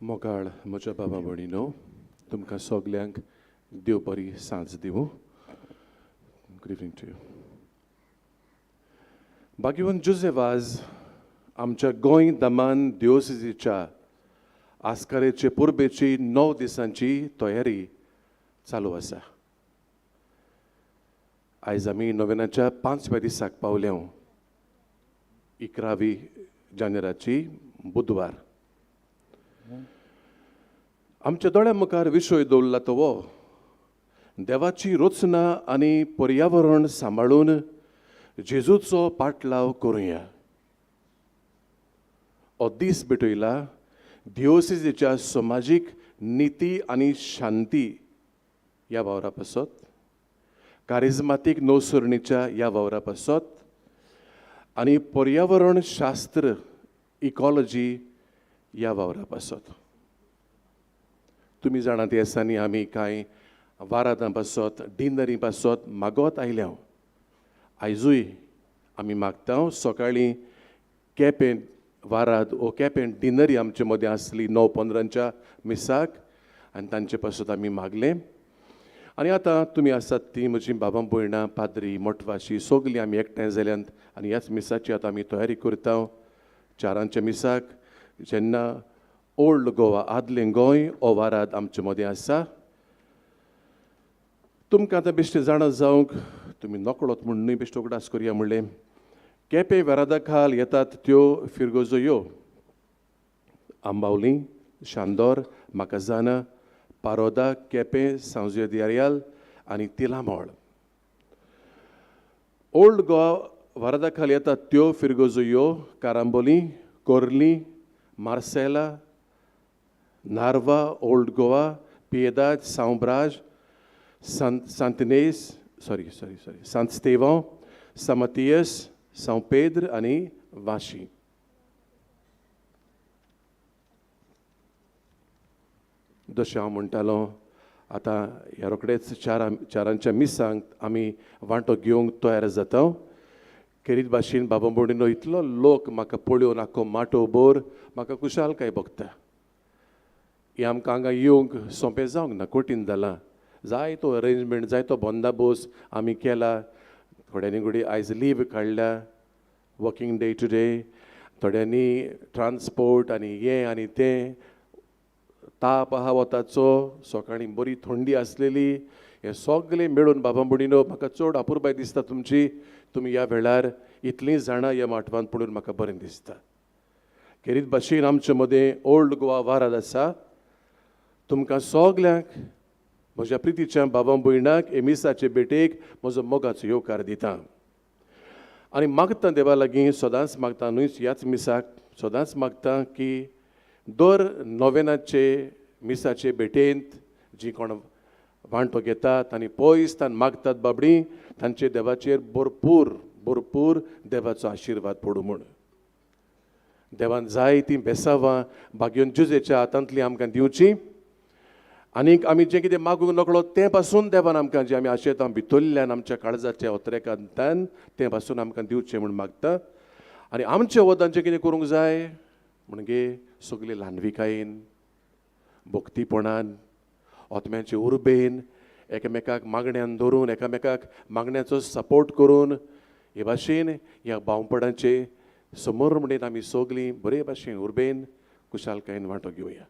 मोगाळ म्हज्या बाबा भयणीनो, तुमकां सगल्यांक देव बरी सांज दिवं. Good evening to you. भाग्यवंत जुझे वाज आमच्या गोंय दमन दिओसिजीच्या आस्कारेचे परबेची 9 दिसांची तयारी चालू आसा. आयज आमी नोवेनाच्या 5व्या दिसाक पावल्या, 11 जानेराची बुधवार. आमच्या दोळ्या मुखार विशय दवरला तो हो, देवाची रचना आनी पर्यावरण सांबाळून जेजूचो पाटलाव करुया. हो दीस भेटयला दिओसिजीच्या समाजीक निती आनी शांती ह्या वावरा पासत, कारिज्मातीक नवसरणीच्या ह्या वावरा पासत आनी पर्यावरण शास्त्र इकॉलॉजी ह्या वावरा पासत. तुमी जाणा ते दिसांनी आमी कांय वारादां पासत, डिनरी पासत मागत आयल्या. आयजूय आमी मागता सकाळीं केपें वाराद ओ केपें डिनरी आमचे मदें आसली 9:15 मिसाक आनी तांचे पासत आमी मागलें. आनी आतां तुमी आसात ती म्हजी बाबा भयणां, पाद्री, मठवाशी सगलीं आमी एकठांय जाल्यात आनी ह्याच मिसाची आतां आमी तयारी करता. 4 मिसाक जेन्ना ओल्ड गोवा, आदलें गोंय हो वाराद आमचे मदें आसा. तुमकां आतां बेश्टें जाणा जावंक तुमी नकळत म्हूण न्हय बेश्टो उगडास करया म्हणलें, केपें वारादा खाल येतात त्यो फिरगोजो ह्यो: आंबावली, शांदोर, माकाझाना, पारोदा, केपें, सांजुये दियारियाल आनी तिलामोळ. ओल्ड गोवा वारादा खाल येतात त्यो फिरगोजो ह्यो: कारांबोली, कोर्ली, मार्सेला, नार्वा, ओल्ड गोवा, पिएदाद, सांब्राज, सांतनेस, सॉरी सॉरी सॉरी सांत स्तेवांव, सामतियस, सांव पेद्र आनी वाशी. जशें हांव म्हणटालो, आतां ह्या रोखडेच 4 मिसांक आमी वांटो घेवंक तयार जाता. खेरीत भाशेन बाबा भयणीनो, इतलो लोक म्हाका पळोवन आख्खो माटोव भर म्हाका खुशालकाय भोगता. हें आमकां हांगा येवंक सोंपें जावंक ना, कठीण जालां. जायतो अरेंजमेंट, जायतो बंदोबस्त आमी केला. थोड्यांनी घडये आयज लीव काडल्या, वर्किंग डे टुडे, थोड्यांनी ट्रान्सपोर्ट आनी हें आनी तें, ताप आहा वताचो, सकाळीं बरी थंडी आसलेली, हें सगळें मेळून बाबा भयणीनो म्हाका चड अपुरबाय दिसता तुमची. तुमी ह्या वेळार इतलीं जाणां ह्या माटवान पळोवन म्हाका बरें दिसता. खेरीत भाशेन आमचे मदें ओल्ड गोवा वाराद आसा. तुमकां सगल्यांक म्हज्या प्रितीच्या बाबा भयणाक एमिसाचे भेटेक म्हजो मोगाचो येवकार दिता आनी मागता देवा लागीं, सदांच मागता न्हय ह्याच मिसाक, सदांच मागता की दर नोवेनाचे मिसाचे भेटेंत जी कोण वांटो घेतात आनी पयस तान मागतात बाबडी, तांचे देवाचेर भरपूर भरपूर देवाचो आशिर्वाद पडूं म्हूण. देवान जाय तीं बेसावां भाग्योन जुजेच्या हातांतलीं आमकां दिवचीं आनीक आमी जें कितें मागूंक नकळो तें पासून देवान आमकां जें आमी आशेता भितरल्यान आमच्या काळजाच्या ओतरेकांतल्यान तें पासून आमकां दिवचें म्हूण मागता. आनी आमच्या वदान जें कितें करूंक जाय म्हणजे सगळें ल्हानविकायेन, भक्तीपणान, आत्म्याचे उर्बेन, एकामेकाक मागण्यान धरून, एकामेकाक मागण्याचो सपोर्ट करून हे भाशेन ह्या भावपणाचे समोर म्हणून आमी सगळीं बरे भाशेन उर्बेन खुशालकायेन वांटो घेवया.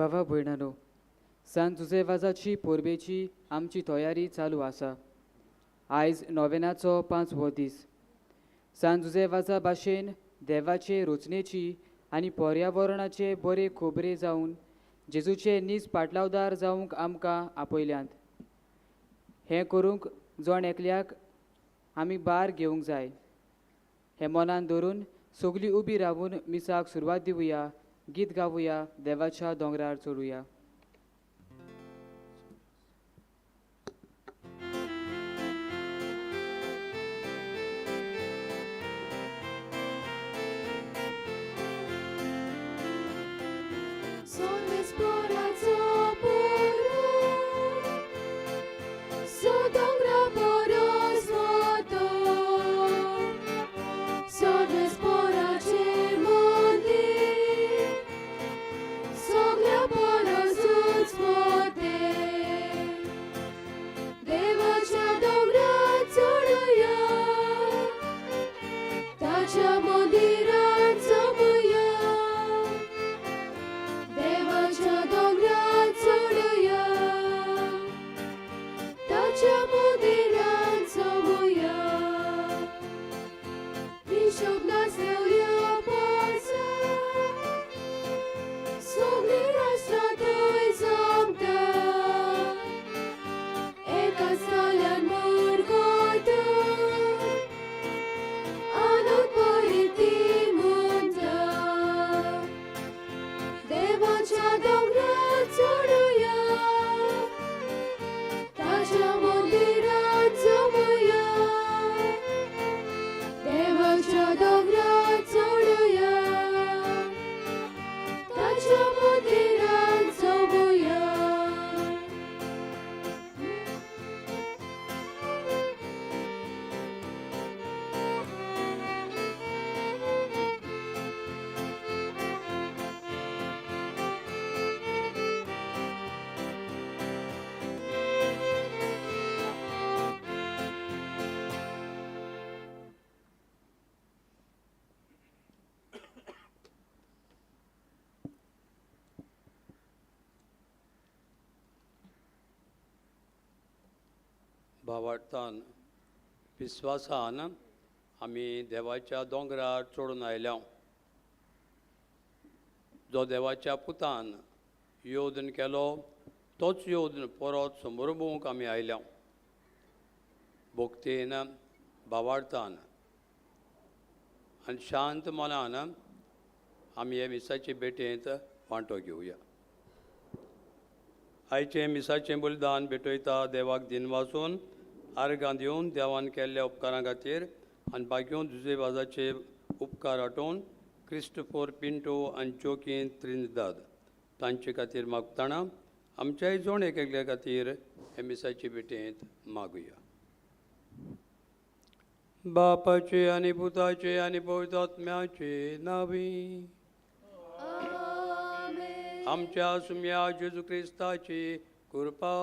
भावा भयणानो, सांत जुजे वाजाची परबेची आमची तयारी चालू आसा. आयज नोवेनाचो 5वो दीस. सांत जुजे वाजा भाशेन देवाचे रचनेची आनी पर्यावरणाचे बरे खोबरे जावन जेजूचे नीज पाटलावदार जावंक आमकां आपयल्यात. हें करूंक जण एकल्याक आमी भार घेवंक जाय. हें मनान धरून सगळीं उबी रावून मिसाक सुरवात दिवया, गीत गावया, देवाच्या दोंगरार चडुया. भावार्थान विस्वासान आमी देवाच्या दोंगरार चडून आयल्या. जो देवाच्या पुतान योजन केलो तोच योजन परत समोर आमी आयल्या. भक्तीन भावार्थान आनी शांत मनान आमी हे मिसाचे भेटेंत वांटो घेवया. आयचें मिसाचें बलिदान भेटयता देवाक दिनवासून आर्गां दिवन देवान केल्ल्या उपकारां खातीर आनी बागयोन जुजे वाजाचे उपकार आठोवन क्रिस्टोफोर पिंटो आनी जोकीन त्रिनिदाद तांचे खातीर मागतना आमच्याय जण एक एकल्या खातीर हे मिसाचे भेटेंत मागुया. बापाचे आनी पुताचे आनी पवित्र आत्म्याचे नांवी आमच्या सुम्या जेजू क्रिस्ताची कृपा,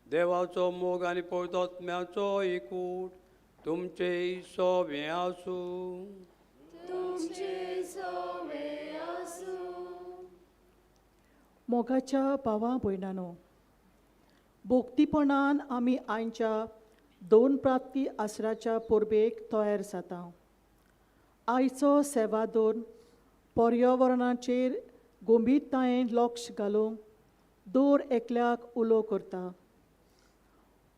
देवाचो मोग आनी पवित्र आत्म्याचो एकूट तुमचे सोवे आसूं. मोगाच्या भावा भयणानो, भोक्तीपणान आमी आयच्या 2 प्राप्ती आसराच्या परबेक तयार जाता. आयचो सेवा दोन पर्यावरणाचेर गंभीरतायेन लक्ष घालूंक दर एकल्याक उलो करता.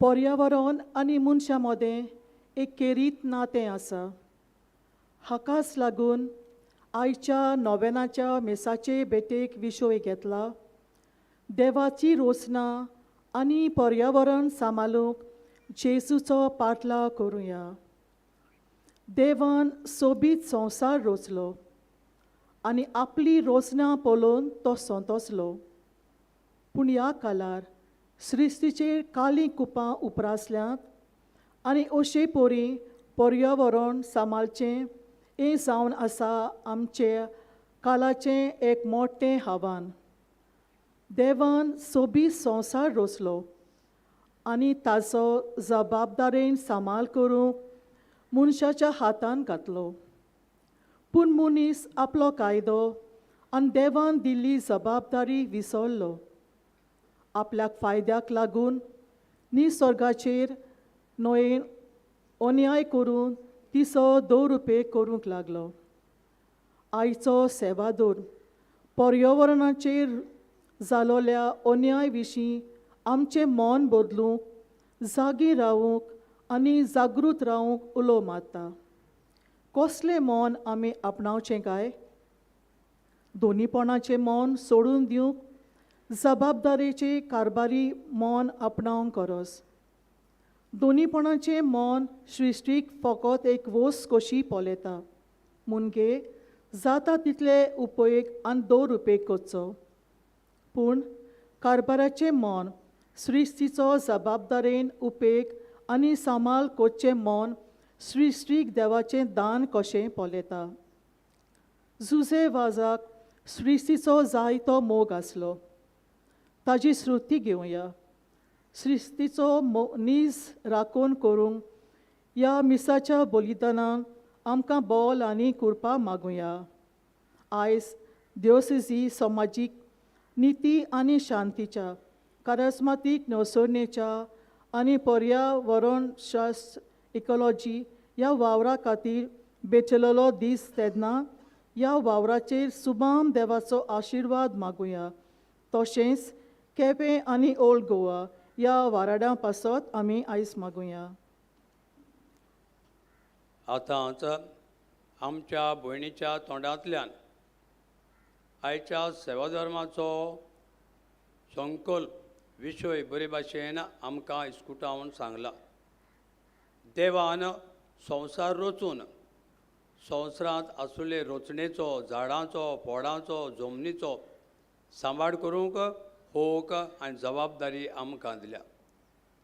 पर्यावरण आनी मनशां मदें एक केरीत नातें आसा. हाकाच लागून आयच्या नोवेनाच्या मिसाचे भेटेक विशय घेतला देवाची रोसना आनी पर्यावरण सांबाळूंक जेजूचो पाटलाव करुया. देवान सोबीत संवसार रोचलो आनी आपली रोसना पळोवन तो संतोसलो. पूण ह्या काळार सृश्टीचेर कालीं कुपां उप्रासल्यांत आनी अशे परी पर्यावरण सांबाळचें हें जावन आसा आमचे काळाचें एक मोठें आव्हान. देवान सोबीत संवसार रोचलो आनी ताचो जबाबदारेन सांबाळ करूंक मनशाच्या हातान घातलो. पूण मनीस आपलो कायदो आनी देवान दिल्ली जबाबदारी विसरलो. आपल्याक फायद्याक लागून निसर्गाचेर न्हंयेन अन्याय करून तिचो दुरुपेग करूंक लागलो. आयचो सेवादोर पर्यावरणाचेर जालोल्या अन्याय विशीं आमचें मन बदलूंक, जागी रावूंक आनी जागृत रावूंक उलो मारता. कसलें मन आमी आपणावचें काय? दोनीपणाचें मन सोडून दिवंक जबाबदारेचें कारभारी मन आपणावंक गरज. दोनीपणाचें मन सृश्टीक फकत एक वस्त कशी पळयता, मुनगे जाता तितले उपयोग आनी दुरुपेग करचो. पूण कारभाराचें मन सृश्टीचो जबाबदारेन उपेग आनी सांबाळ करचें मन सृश्टीक देवाचें दान कशें पळयता. जुजे वाजाक सृश्टीचो जायतो मोग आसलो. ताजी श्रुती घेवया. सृश्टीचो नीज राखण करूंक ह्या मिसाच्या बलिदानान आमकां बोल आनी कृपा मागुया. आयज देवसिजी समाजीक निती आनी शांतीच्या कारास्मातीक नवसरणेच्या आनी पर्यावरण शास्त्र इकॉलॉजी ह्या वावरा खातीर बेचलेलो दीस तेन्ना ह्या वावराचेर सुबाम देवाचो आशिर्वाद मागुया. तशेंच केपें आनी ओल्ड गोवा ह्या वाराड्यां पासत आमी आयज मागुया. आतांच आमच्या भयणीच्या तोंडांतल्यान आयच्या सेवाधर्माचो संकल्प विशय बरे भाशेन आमकां इस्कुटावन सांगला. देवान संवसार रचून संवसारांत आसुल्ले रचणेचो, झाडांचो, फोडांचो, जमनीचो सांबाळ करूंक होक आनी जबाबदारी आमकां दिल्या.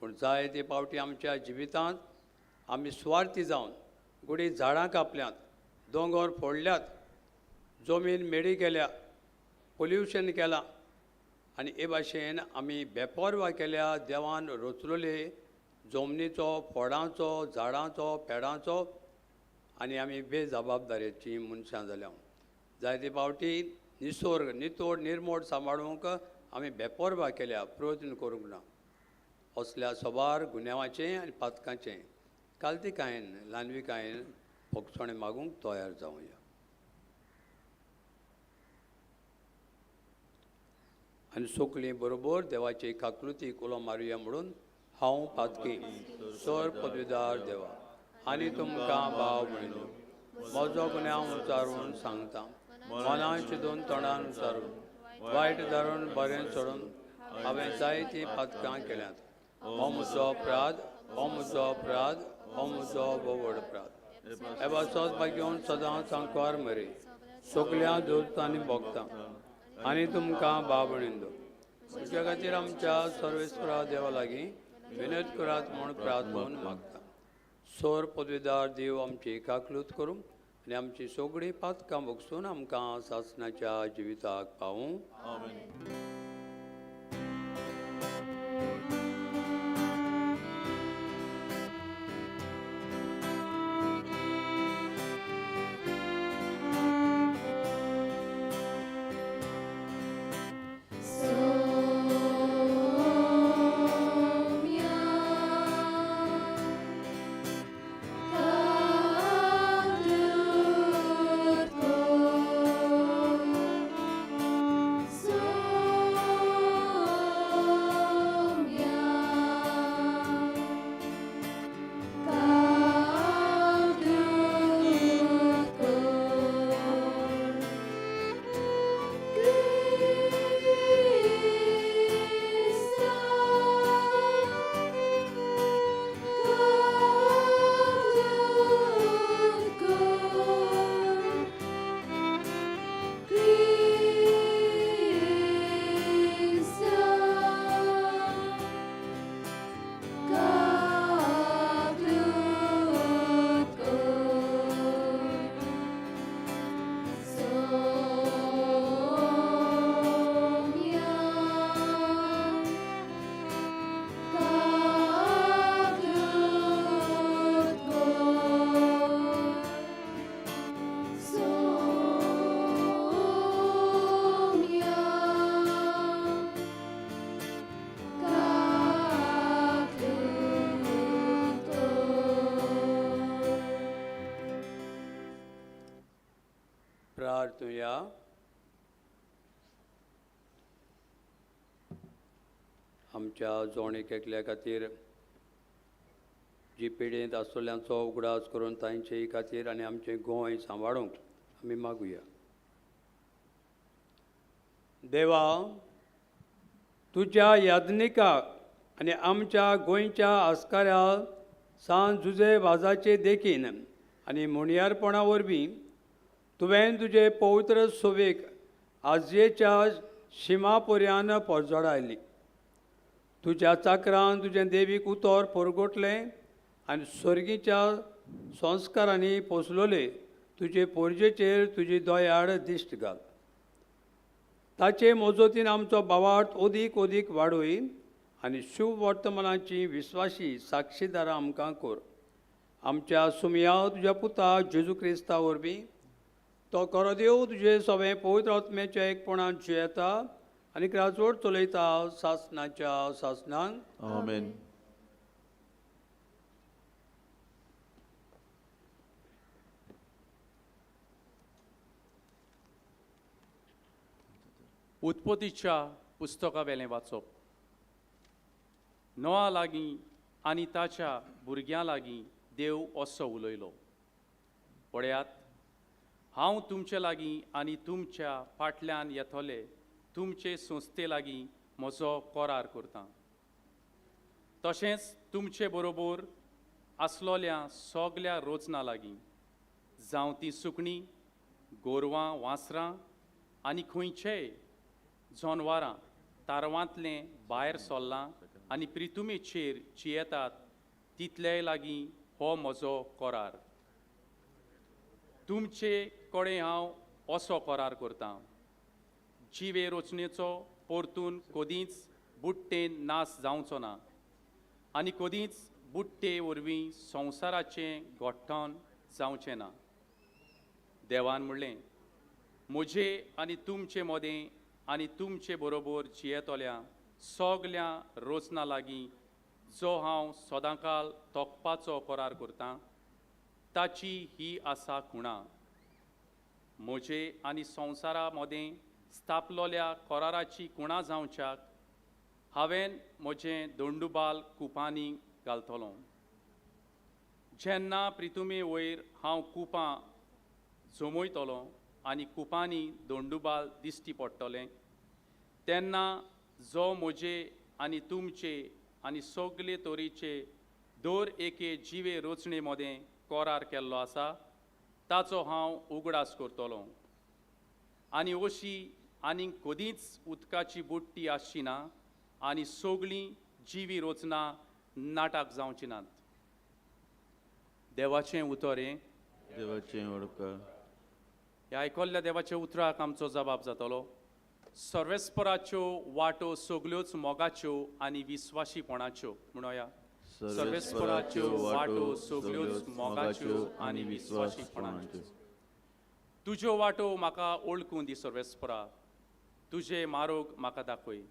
पूण जायते फावटी आमच्या जिवितांत आमी सुवार्थी जावन गुडी झाडां कापल्यांत, दोंगर फोडल्यात, जमीन मेडी केल्या, पोल्युशन केलां आनी हे भाशेन आमी बेपर्वा केल्या देवान रचलोले जमनीचो, फोडांचो, झाडांचो, पेडांचो आनी आमी बेजबाबदारेची मनशां जाल्या. जायते फावटी निसर्ग नितोड निर्मोड सांबाळूंक आमी बेपर्वा केल्या, प्रयत्न करूंक ना. असल्या सबार गुन्यांवाचें आनी पातकांचें कालतिकायेन ल्हानविकायेन भोगसणें मागूंक तयार जावया. आनी सोकली बरोबर देवाची काकृती उलो मारुया म्हणून हांव पातकी सर पदवीदार देवा आनी तुमकां भाव भयणीनो म्हजो गुन्यांव उचारून सांगता. मनान चिंतून तोंडान उचारून वायट धरून बरें सोडून हांवें जायतीं पातकां केल्यांत. हो म्हजो अपराध, हो म्हजो अपराध, हो म्हजो व्हड अपराध. हे पासत भाग्योवन सदांच सांकवार मरे सगल्या दोस्त आनी भोगता आनी तुमकां भाव भयणीनो तुमच्या खातीर आमच्या सर्वेस्वरा देवा लागीं विनोद करात म्हूण प्रार्थून मागता. सोर पदवीदार देव आमची काकलूत करूं आनी आमची सगळीं पातकां भोगसून आमकां सासणाच्या जिविताक पावूं. So प्रार्थुया. आमच्या जोण एक एकल्या खातीर जी पिडेंत आसतल्यांचो उगडास करून तांचे खातीर आनी आमचें गोंय सांबाळूंक आमी मागुया. देवा, तुज्या याज्ञिकाक आनी आमच्या गोंयच्या आस्काऱ्या सान जुजे वाजाचे देखीन आनी मुणयारपणा वरवीं तुवें तुजे पवित्र सोवेक आजयेच्या शिमा पर्यान पोजडायली. तुज्या चाकरान तुजें देवीक उतर परगटलें आनी सर्गीच्या संस्कारांनी पोसलोले तुजे पोरजेचेर तुजी दयाळ दिश्ट घाल. ताचे मजतीन आमचो भावार्थ अदीक अदीक वाडय आनी शुभ वर्तमानाची विस्वाशी साक्षीदारां आमकां कर. आमच्या सुमया तुज्या पुता जेजू क्रिस्ता वरवीं तो करो देव तुजे सगळें पवित्र आत्म्याच्या एकपणान जियेता आनी राजवट चलयता सासनाच्या सासनांक. आमेन. उत्पत्तीच्या पुस्तका वेलें वाचप. नोआ लागीं आनी ताच्या भुरग्यां लागीं देव असो उलयलो, पळयात हांव तुमचे लागीं आनी तुमच्या फाटल्यान येतले तुमचे संस्थे लागीं म्हजो करार करतां, तशेंच तुमचे बरोबर आसलोल्या सगल्या रोचना लागीं, जावं ती सुकणीं, गोरवां, वासरां आनी खंयचेय जनवारां तारवांतलें भायर सरलां आनी प्रितुमेचेर जियेतात तितलेय लागीं हो म्हजो करार. तुमचे कडेन हांव असो करार करतां, जिवे रचनेचो परतून कदींच बुट्टेन नाश जावचो ना आनी कदींच बुट्टे वरवीं संवसाराचें गोठण जावचें ना. देवान म्हणलें, म्हजे आनी तुमचे मदें आनी तुमचे बरोबर जियेतल्या सगल्या रोचना लागीं जो हांव सदांकाल तोखपाचो करार करतां ताची ही आसा खुणा. म्हजे आनी संवसारा मदें स्थापलोल्या कराराची खुणा जावच्याक हांवें म्हजें दोंडुबाल कुपांनी घालतलो. जेन्ना प्रितुमे वयर हांव कुपां जमयतलो आनी कुपांनी दोंडुबाल दिश्टी पडटलें तेन्ना जो म्हजे आनी तुमचे आनी सगले तरेचे दर एके जिवे रचणे मदें करार केल्लो आसा ताचो हांव उगडास करतलो. आनी अशी आनीक कदींच उदकाची बुडटी आसची ना आनी सगळीं जिवी रचना नाटक जावची नात. देवाचें उतर हें. देवाचें उपकार. ह्या आयकल्ल्या देवाच्या उतराक आमचो जबाब जातलो. सर्वेस्पराच्यो वाटो सगल्योच मोगाच्यो आनी विस्वाशीपणाच्यो. म्हणोया, सर्वेस्पराच्यो वाटो सगल्योच मोगाच्यो आनी विस्वाशीपणाच्यो. तुज्यो वाटो म्हाका ओळखून दी सर्वेस्परा, तुजे मार्ग म्हाका दाखय.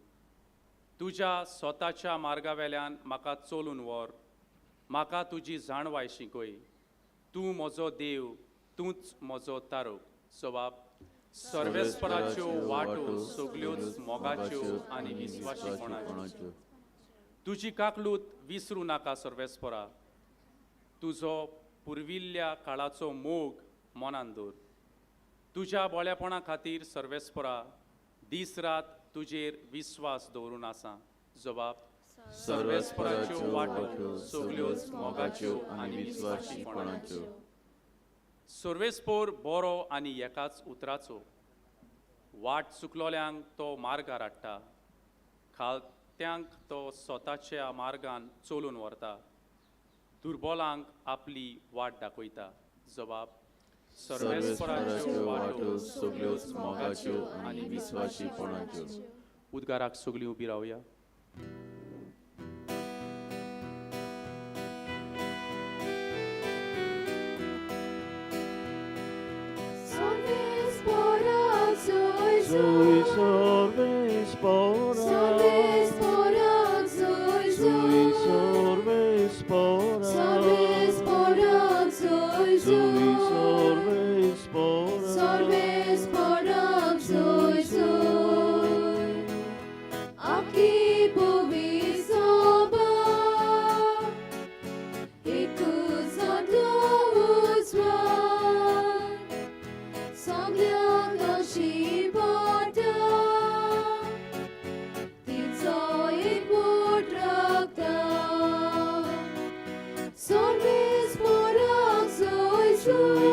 तुज्या स्वताच्या मार्गा वेल्यान म्हाका चलून व्हर, म्हाका तुजी जाणवाय शिकय. तूं म्हजो देव, तूंच म्हजो तारक. जबाब, सर्वेस्पराच्यो वाटो सगल्योच मोगाच्यो आनी विस्वाशीपणाच्यो. तुजी काकलूत विसरूं नाका सर्वेस्परा, तुजो पुर्विल्ल्या काळाचो मोग मनान दवर. तुज्या बळेपणा खातीर सर्वेस्परा दीस रात तुजेर विस्वास दवरून आसा. जबाब, सर्वेस्पराच्यो वाटो सगल्योच मोगाच्यो आनी विस्वाशीपणाच्यो. सर्वेस्पोर बरो आनी एकाच उतराचो, वाट चुकलोल्यांक तो मार्गार हाडटा, खालत्यांक तो स्वताच्या मार्गान चलून व्हरता, दुर्बलांक आपली वाट दाखयता. जबाब, सर्वेस्पराच्यो वाटो सगल्योच मोगाच्यो आनी विस्वाशीपणाच्यो. उद्गाराक सगळीं उबी रावया. Sui sorvespora, sui sorvespora, sui sorvespora, दिश्टी पडटा तिचो एक बोट रगता सर्वेस्पराक जोय जोय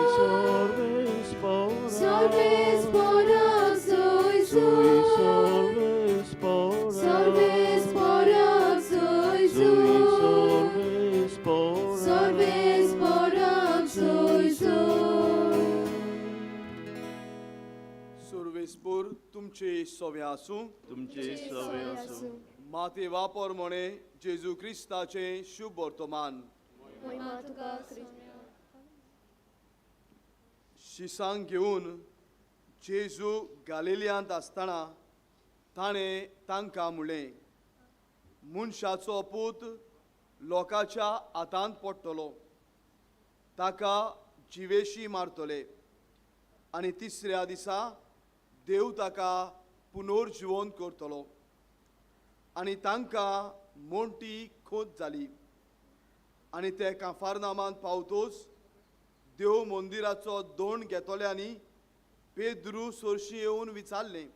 सर्वेस्पराक जोय जोय सर्वेस्पराक जोय जोय सर्वेस्पराक जोय जोय. सुर्वेसपूर तुमचे सोवे आसूं. तुमचे सवे आसूं. माते वापर म्हणे जेजू क्रिस्ताचें शुभ वर्तमान. महिमा तुका क्रिस्ता. शिसांक घेवन जेजू गालिलियांत आसतना ताणें तांकां म्हणलें, मनशाचो पूत लोकांच्या हातांत पडटलो, ताका जिवेशी मारतले आनी तिसऱ्या दिसा देव ताका पुनर्जिवन करतलो. आनी तांकां मोटी खोत जाली. आनी ते काफारनामांत पावतोच देव मंदिराचो दोण घेतल्यांनी पेद्रू सोरशी येवन विचारलें,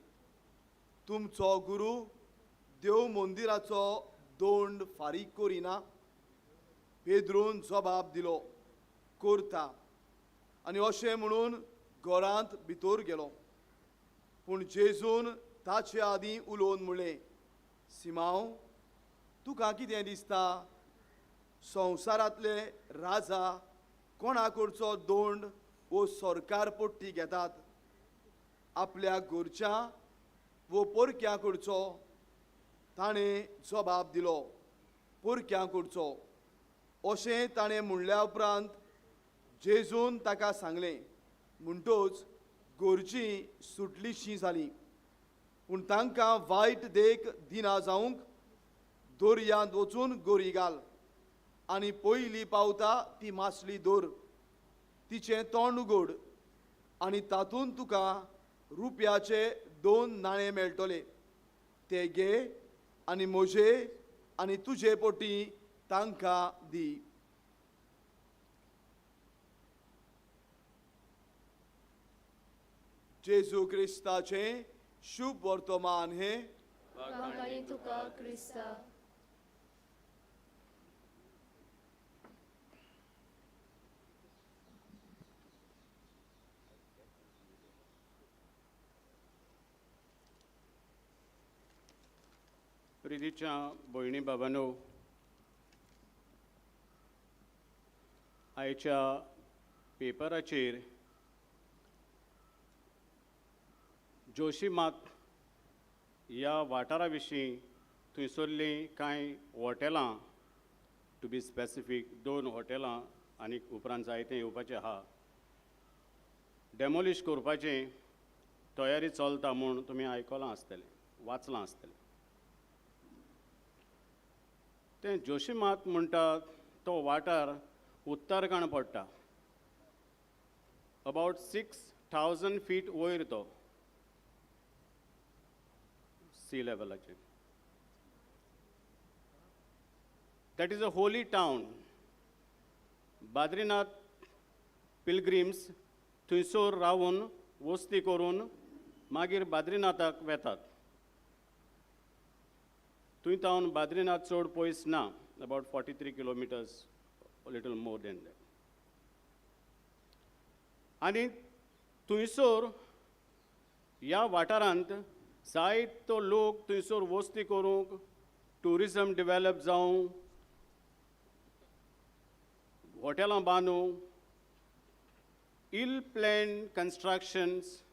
तुमचो गुरू देव मंदिराचो दोंड फारीक करिना? पेद्रून जबाब दिलो, करता. आनी अशें म्हणून घरांत भितर गेलो. पूण जेजून ताचे आदीं उलोवन म्हणलें, सिमांव, तुका कितें दिसता? संवसारांतले राजा कोणा कडचो दोंड वो सरकार पट्टी घेतात? आपल्या घरच्या वो परक्या कडचो? ताणें जबाब दिलो, परक्या कडचो. अशें ताणें म्हणल्या उपरांत जेजून ताका सांगलें, म्हणटोच गोरची सुटलीशी जाली. पूण तांकां वायट देख दिना जावंक दर्यांत वचून गोरी घाल आनी पयली पावता ती मासली दर, तिचें तोंड उगड आनी तातूंत तुका रुपयाचे 2 नाणे मेळटले, ते घे आनी म्हजे आनी तुजे पोटी तांकां दी. जेजू क्रिस्ताचें शुभ वर्तमान हें. वाखाणी तुका क्रिस्ता. प्रितीच्या भयणी बाबांनो, आयच्या पेपराचेर जोशीमात ह्या वाठारा विशीं थंयसरलीं कांय हॉटेलां, टू बी स्पेसिफीक 2 हॉटेलां आनी उपरांत जायतें येवपाचें आहा, डेमोलिश करपाचें तयारी चलता म्हूण तुमी आयकलां आसतलें, वाचलां आसतलें. तें जोशीमात म्हणटा तो वाठार उत्तराखंड पडटा, अबावट 6000 फीट वयर तो सी लेवलाचेर. That is a holy town. Badrinath pilgrims थंयसर रावन वस्ती करून मागीर बाद्रीनाथाक वेतात. थंय तावन बाद्रीनाथ चड पयस ना, about 43 kilometres, little more than that. आनी थंयसर ह्या वाठारांत जायतो लोक थंयसर वस्ती करूंक, ट्युरिजम डेवलप जावं, हॉटेलां बांदूंक, ill plan constructions,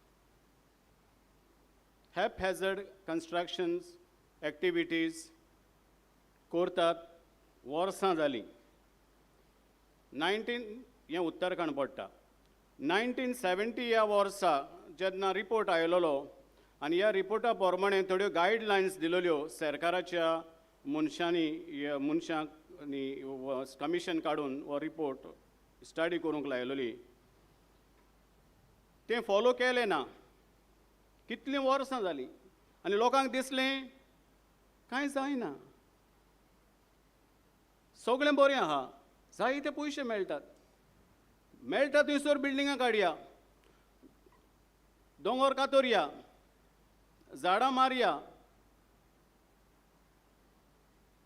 haphazard constructions activities करतात वर्सां जालीं. 19 हें उत्तराखंड पडटा. 1970 ह्या वर्सा जेन्ना रिपोर्ट आयलेलो आनी ह्या रिपोर्टा प्रमाणे थोड्यो गायडलायन्स दिलेल्यो सरकाराच्या मनशांनी, मनशांक कमिशन काडून हो रिपोर्ट स्टडी करूंक लायलेली, तें फॉलो केलें ना. कितलीं वर्सां जालीं आनी लोकांक दिसलें कांय जायना, सगळें बरें आहा, जायते पयशे मेळटात, मेळटा थंयसर बिल्डिंगां काडया. दोंगोर कातोरया, झाडां मारया,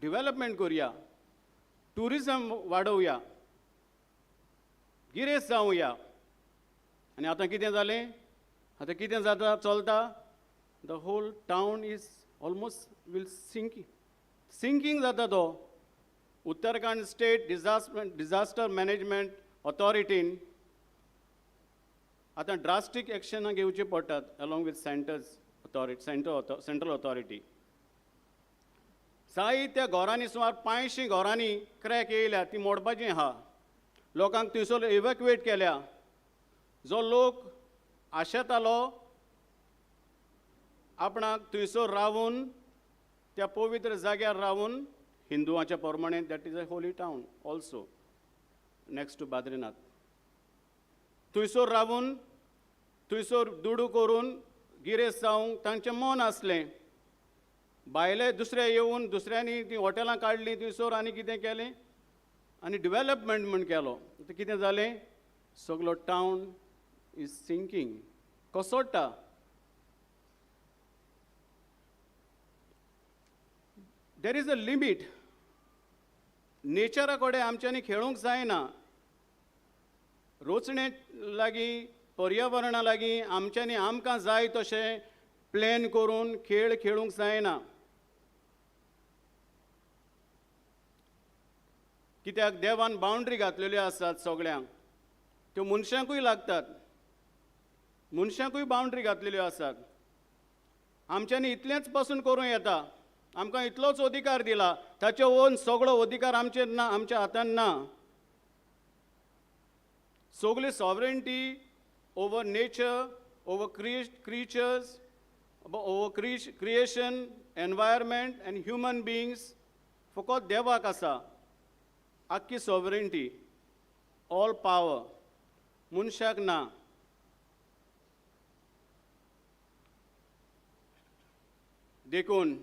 डिवेलपमेंट करुया, ट्युरिजम वाडोवया, गिरेस्त जावया. आनी आतां कितें जालें? आतां कितें जाता चलता? The whole town is almost will sinking, sinking जाता तो. उत्तराखंड स्टेट डिजास्टर मॅनेजमेंट ऑथॉरिटीन आतां ड्रास्टीक एक्शनां घेवचीं पडटात along with centers authority, central authority. जायत्या घरांनी, सुमार 500 घरांनी क्रॅक येयल्या, ती मोडपाची आहा. लोकांक थंयसर इव्हॅक्युएट केल्या. जो लोक आशेतालो आपणाक थंयसर रावून त्या पवित्र जाग्यार रावून, हिंदुवाच्या प्रमाणे that is a holy town also next to Badrinath, थंयसर रावून थंयसर दुडू करून गिरेस्त जावंक तांचें मन आसलें. भायले दुसरे येवन दुसऱ्यांनी तीं हॉटेलां काडलीं थंयसर आनी कितें केलें आनी डिवेलपमेंट म्हूण केलो. आतां कितें जालें? सगलो टावन is sinking, कोसळटा. There is a limit. नेचरा कडेन आमच्यांनी खेळूंक जायना. रोचणे लागीं, पर्यावरणा लागीं आमच्यांनी आमकां जाय तशें प्लॅन करून खेळ खेळूंक जायना. कित्याक देवान बाउंड्री घातलेल्यो आसात सगळ्यांक, त्यो मनशांकूय लागतात, मनशांकूय बाउंड्री घातलेल्यो आसात. आमच्यांनी इतलेंच पासून करूं येता, आमकां इतलोच अधिकार दिला, ताचे वयर सगळो अधिकार आमचेर ना, आमच्या हातान ना. सगळी sovereignty over nature, over creatures, over creation, environment and human beings फकत देवाक आसा. आख्खी सॉवरेंटी, ऑल पावर मनशाक ना. देखून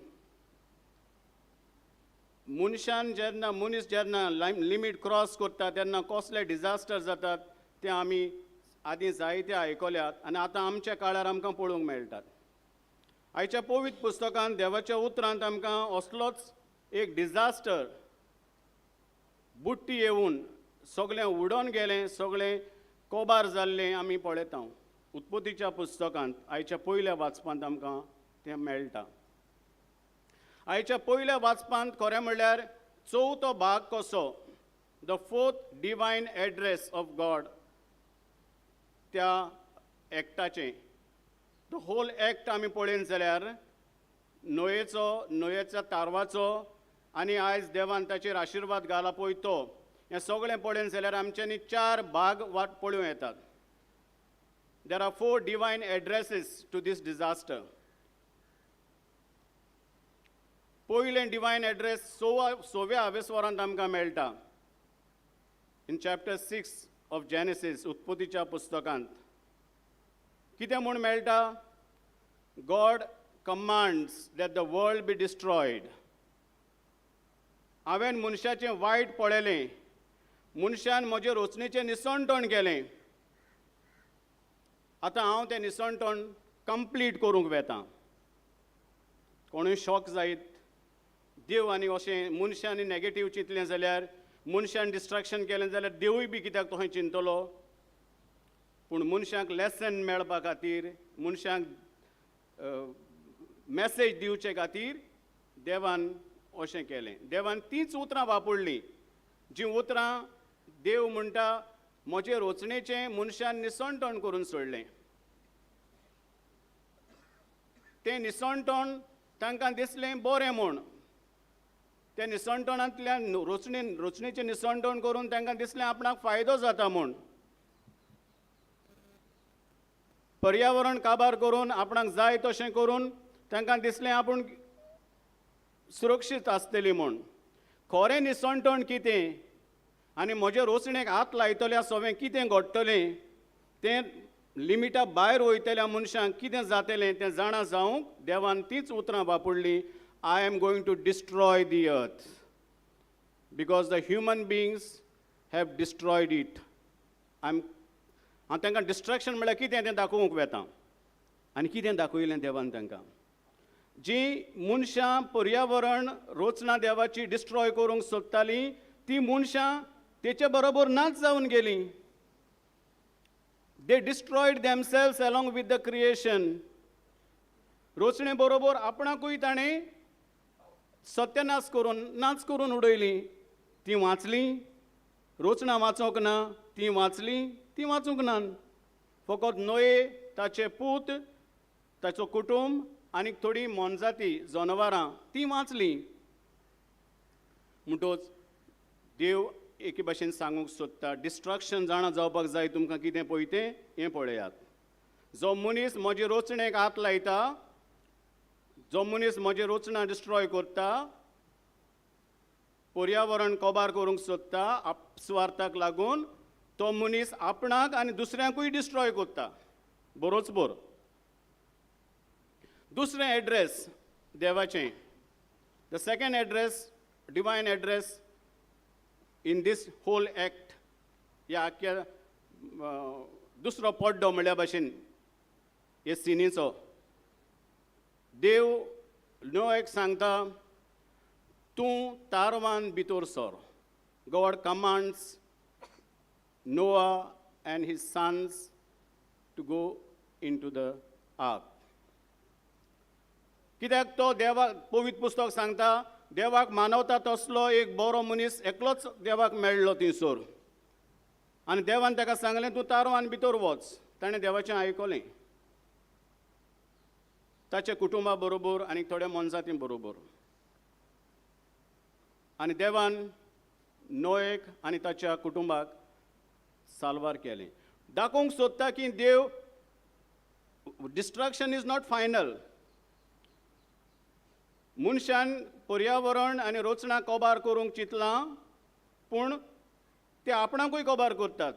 मनशान जेन्ना, मनीस जेन्ना लिमीट क्रॉस करता तेन्ना कसले डिजास्टर जातात ते आमी आदीं जायते आयकल्यात आनी आतां आमच्या काळार आमकां पळोवंक मेळटात. आयच्या पवित्र पुस्तकांत देवाच्या उतरांत आमकां असलोच एक डिजास्टर, बुट्टी येवन सगळें उडोवन गेलें, सगळें कोबार जाल्लें आमी पळयता. उत्पत्तीच्या पुस्तकांत आयच्या पयल्या वाचपांत आमकां तें मेळटा. आयच्या पयल्या वाचपांत खरें म्हणल्यार चवथो भाग कसो, the fourth divine address of God त्या एक्टाचें. The whole act आमी पळयन जाल्यार न्हंयेचो, न्हंयेच्या तारवाचो आनी आयज देवान ताचेर आशिर्वाद घाला पळय तो, हें सगळें पळयन जाल्यार आमच्यांनी चार भाग वाट पळोवं येतात. There are 4 divine addresses to this disaster. पयलें डिवायन एड्रेस सव्या आवेस्वरांत आमकां मेळटा, in chapter 6 of Genesis, उत्पत्तीच्या पुस्तकांत. कितें म्हूण मेळटा? God commands that the world be destroyed. हांवें मनशाचें वायट पळयलें, मनशान म्हजें रोचणेचें निसणटण केलें, आतां हांव तें निसणटण कंप्लीट करूंक वेतां. कोणूय शॉक जायत, देव आनी अशें मनशांनी नॅगेटीव चिंतलें जाल्यार, मनशान डिस्ट्रक्शन केलें जाल्यार देवूय बी कित्याक तशें चिंतलो? पूण मनशांक लेसन मेळपा खातीर, मनशांक मॅसेज दिवचे खातीर देवान अशें केलें. देवान तींच उतरां वापरलीं जीं उतरां देव म्हणटा म्हजे रोचणेचें मनशान निसणटण करून सोडलें. तें निसणटण तांकां दिसलें बरें म्हूण, त्या निसणटणांतल्यान रोचणेचें निसणटण करून तांकां दिसलें आपणाक फायदो जाता म्हूण, पर्यावरण काबार करून आपणाक जाय तशें करून तांकां दिसलें आपूण सुरक्षीत आसतली म्हूण. खरें निसणटण कितें आनी म्हजे रोचणेक हात लायतल्या सवें कितें घडटलें, तें लिमिटा भायर वयतल्या मनशांक कितें जातलें तें जाणा जावंक देवान तीच उतरां वापरलीं, I am going to destroy the earth because the human beings have destroyed it. हांव तांकां डिस्ट्रक्शन म्हळ्यार कितें तें दाखोवंक वेता. आनी कितें दाखयलें देवान तांकां? जीं मनशां पर्यावरण रचना देवाची डिस्ट्रॉय करूंक सोदतालीं ती मनशां तेचे बरोबर नाच जावन गेलीं. They destroyed themselves along with the creation. रोचणे बरोबर आपणाकूय ताणें सत्यानाश करून नाच करून उडयली. ती वाचलीं, रोचणां वाचोंक ना, ती वाचलीं, ती वाचूंक ना. फकत नोये, ताचे पूत, ताचो कुटुंब आनी थोडीं मोनजाती जनावरां ती वाचलीं. म्हणटोच देव एके भाशेन सांगूंक सोदता, डिस्ट्रक्शन जाणा जावपाक जाय तुमकां कितें पळय तें हें पळयात. जो मनीस म्हजे रोचणेक हात लायता, जो मनीस म्हजी रचना डिस्ट्रॉय करता, पर्यावरण कबार करूंक सोदता आपस्वार्थाक लागून, तो मनीस आपणाक आनी दुसऱ्यांकूय डिस्ट्रॉय करता. बरोच बर. दुसरें एड्रेस देवाचें, the second address, divine address in this whole act, ह्या आख्ख्या दुसरो पड्डो म्हणल्या भाशेन हे सिनीचो, देव नोएक सांगता, तूं तारवान भितर sir. God commands Noah and his sons to go into the ark. कित्याक तो देवाक, पवित्र पुस्तक सांगता, देवाक मानवता तसलो एक बरो मनीस एकलोच देवाक मेळ्ळो थंयसर. आनी देवान ताका सांगलें, तूं तारवान भितर वच. ताणें देवाचें आयकलें, ताच्या कुटुंबा बरोबर आनी थोड्या मनजाती बरोबर. आनी देवान नोएक आनी ताच्या कुटुंबाक साल्वार केलें. दाखोवंक सोदता की देव, डिस्ट्रक्शन is not final. मनशान पर्यावरण आनी रचना कबार करूंक चिंतलां, पूण ते आपणाकूय कबार करतात.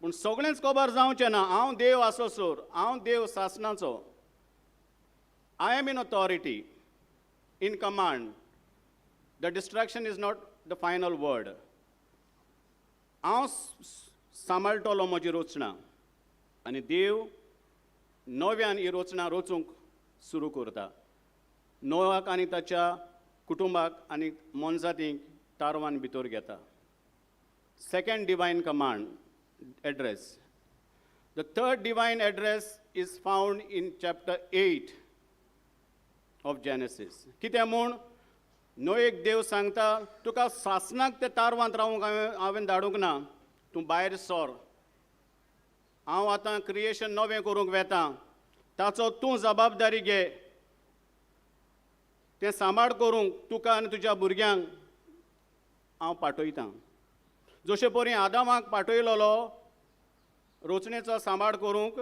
पूण सगळेंच कबार जावचें ना. हांव देव आसोसर, हांव देव सासणाचो. I am in authority, in command. The destruction is not the final word. हांव सांबाळटलो म्हजी रचना. आनी देव नव्यान ही रचना रचूंक सुरू करता. नोवाक आनी ताच्या कुटुंबाक आनी मोनजातींक तारवान भितर घेता. Second divine command address. The third divine address is found in chapter 8 of Genesis. कितें म्हूण नोएक देव सांगता, तुका सासणाक ते तारवांत रावूंक हांवें धाडूंक ना, तूं भायर सर. हांव आतां क्रिएशन नवें करूंक वेता, ताचो तूं जबाबदारी घे. तें सांबाळ करूंक तुका आनी तुज्या भुरग्यांक हांव पाठयतां. जशे परी आदामाक पाठयलोलो रोचणेचो सांबाळ करूंक,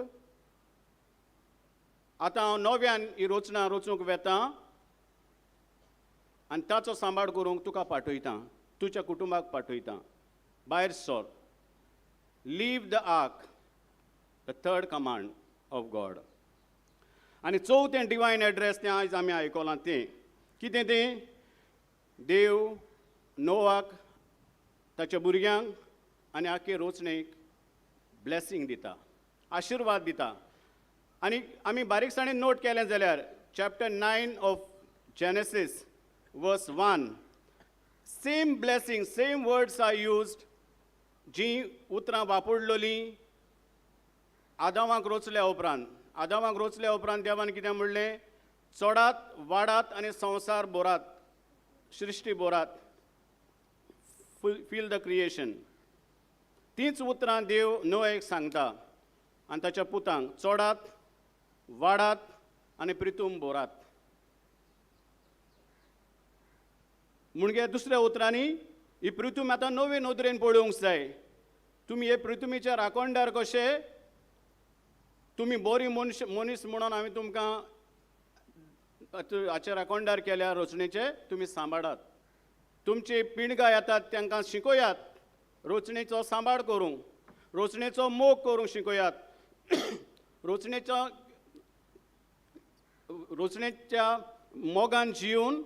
आतां हांव नव्यान ही रचना रचूंक वेता आनी ताचो सांबाळ करूंक तुका पाठयतां, तुज्या कुटुंबाक पाठयतां. भायर sir. Leave the ark, the third command of God. आनी चवथें डिवायन एड्रेस तें आयज आमी आयकलां तें कितें तें, देव नोवाक, ताच्या भुरग्यांक आनी आख्खे रोचणेक ब्लेसींग दिता, आशिर्वाद दिता. आनी आमी बारीकसाणेन नोट केलें जाल्यार chapter 9 of Genesis verse 1, same blessing, same words are used जीं उतरां वापरलेलीं आदामाक रोचल्या उपरांत. आदामाक रोचल्या उपरांत देवान कितें म्हणलें, चडात, वाडात आनी संवसार भरात, सृश्टी भरात, फील the creation. तींच उतरां देव नोएक सांगता आनी ताच्या पुतांक, चडात, वाडात आनी प्रितूम भरात. म्हणजे दुसऱ्या उतरांनी ही पृथ्वी आतां नवे नदरेन पळोवंक जाय. तुमी हे पृथ्वीच्या राखणदार कशे, तुमी बरी मनीस म्हणून हांवें तुमकां हाचे राखणदार केल्या रचणेचे, तुमी सांबाळात. तुमची पिणगां येतात तांकां शिकयात रचणेचो सांबाळ करूंक, रचणेचो मोग करूंक शिकयात, रचणेच्या मोगान जिवन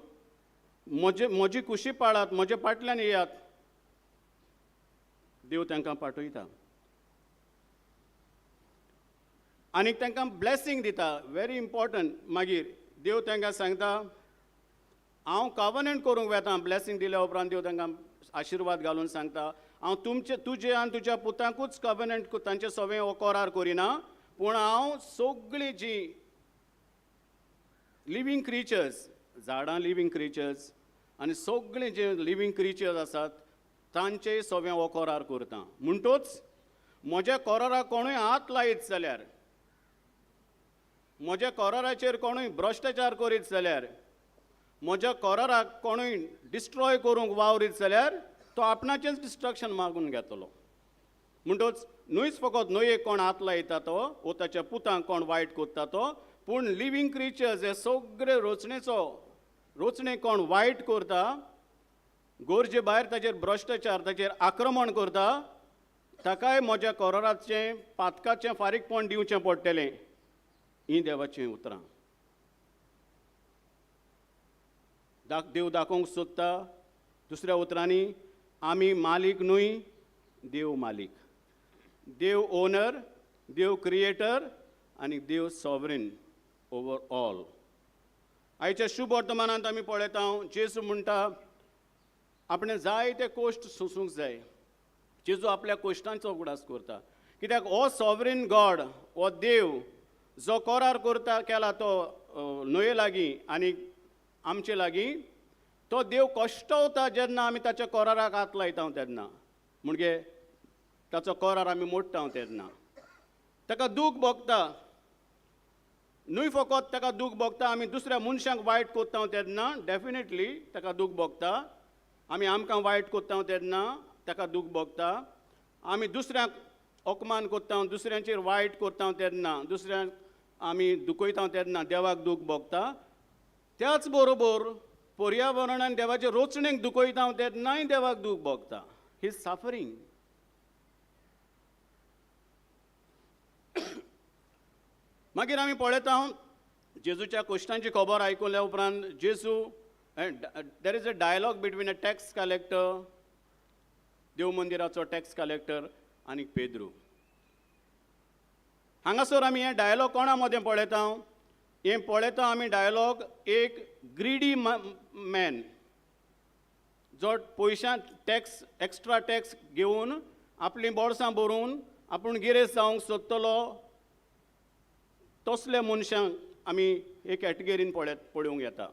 म्हजी कुशी पाळात, म्हजे फाटल्यान येयात. देव तांकां पाठयता. आनी तांकां ब्लेसींग दिता. Very important. मागीर देव तांकां सांगता, हांव कवनंट करूंक वेता. ब्लेसींग दिल्या उपरांत देव तांकां आशिर्वाद घालून सांगता, हांव तुमचे तुजे आनी तुज्या पुतांकूच कवनंट तांचे सवें हो करार करिना, पूण हांव सगळीं जीं लिवींग क्रिचर्स, झाडां लिवींग क्रिचर्स आनी सगळीं जे लिवींग क्रिचर्स आसात तांचे सवें हो करार करता. म्हणटोच म्हज्या कराराक कोणूय हात लायत जाल्यार, म्हज्या कराराचेर कोणूय भ्रश्टाचार करीत जाल्यार, म्हज्या कराराक कोणूय डिस्ट्रॉय करूंक वावरीत जाल्यार तो आपणाचेंच डिस्ट्रक्शन मागून घेतलो. म्हणटोच न्हूच फकत न्हंयेक कोण हात लायता तो वो ताच्या पुतांक कोण वायट करता तो, पूण लिवींग क्रिचर्स हे सगळे रचणेचो रचणे कोण वायट करता, गरजे भायर ताचेर भ्रश्टाचार ताचेर आक्रमण करता, ताकाय म्हज्या कराराचें पातकाचें फारीकपण दिवचें पडटलें. हीं देवाचीं उतरां. देव दाखोवंक सोदता दुसऱ्या उतरांनी, आमी मालीक न्हय, देव मालीक. देव ओनर, देव क्रिएटर आनी देव सॉवरीन ओवर ऑल. आयच्या शुभ वर्तमानांत आमी पळयता, जेजू म्हणटा आपणें जायते कोश्ट सोंसूंक जाय. जेजू आपल्या कोश्टांचो उगडास करता, कित्याक हो सॉवरीन गॉड, हो देव जो करार करता केला तो न्हंये लागीं आनी आमचे लागीं, तो देव कश्टवता जेन्ना आमी ताच्या कराराक हात लायता तेन्ना, म्हणजे ताचो करार आमी मोडटा तेन्ना ताका दूख भोगता. न्हय फकत ताका दूख भोगता, आमी दुसऱ्या मनशांक वायट करता तेन्ना डेफिनेटली ताका दूख भोगता. आमी आमकां वायट करता तेन्ना ताका दूख भोगता. आमी दुसऱ्यांक अपमान करता, दुसऱ्यांचेर वायट करता तेन्ना, दुसऱ्यांक आमी दुखयता तेन्ना देवाक दूख भोगता. त्याच बरोबर पर्यावरणान देवाचे रोचणेक दुखयता तेन्नाय देवाक दूख भोगता. He is suffering. मागीर आमी पळयता जेजूच्या कोश्टांची खबर आयकुल्या उपरांत जेजू, there is a dialogue between a tax collector, देव मंदिराचो टॅक्स कलेक्टर आनी पेद्रू. हांगासर आमी हें डायलॉग कोणा मदें पळयता? हें पळयता आमी डायलॉग एक ग्रिडी मॅन जो पयशां टॅक्स, एक्स्ट्रा टॅक्स घेवन आपलीं बोर्सां भरून आपूण गिरेस्त जावंक सोदतलो, तसल्या मनशांक आमी हे कॅटेगरीन पळोवंक येता.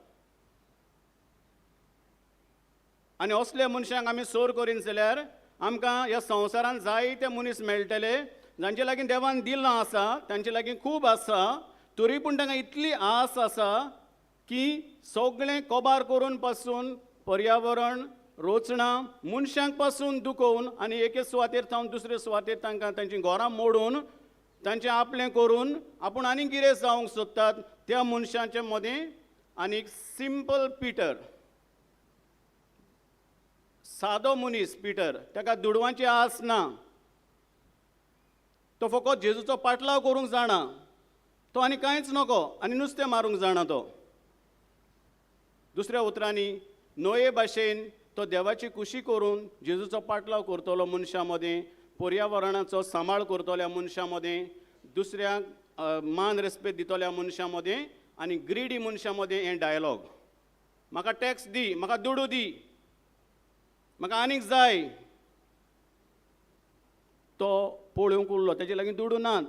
आनी असल्या मनशांक आमी सोर करीन जाल्यार आमकां ह्या संवसारांत जायते मनीस मेळटले जांचे लागीं देवान दिलां आसा, तांचे लागीं खूब आसा, तरी पूण तांकां इतली आस आसा की सगळें कबार करून पासून पर्यावरण रोचणां मनशांक पासून दुखोवन आनी एके सुवातेर थावन दुसरे सुवातेर तांकां तांचीं घरां मोडून तांचें आपलें करून आपूण आनी गिरेस्त जावंक सोदतात. त्या मनशांचे मदें आनी सिंपल पिटर, सादो मनीस पिटर, ताका दुडवांची आस ना, तो फकत जेजूचो पाटलाव करूंक जाणा, तो आनी कांयच नको आनी नुस्तें मारूंक जाणा तो. दुसऱ्या उतरांनी न्हंये भाशेन तो देवाची खुशी करून जेजूचो पाटलाव करतलो मनशां मदें, पर्यावरणाचो सांबाळ करतल्या मनशां मदें, दुसऱ्यांक मान रेस्पेद दितल्या मनशां मदें आनी ग्रिडी मनशां मदें हें डायलॉग. म्हाका टॅक्स दी, म्हाका दुडू दी, म्हाका आनीक जाय. तो पळोवंक उरलो, तेजे लागीं दुडू नात.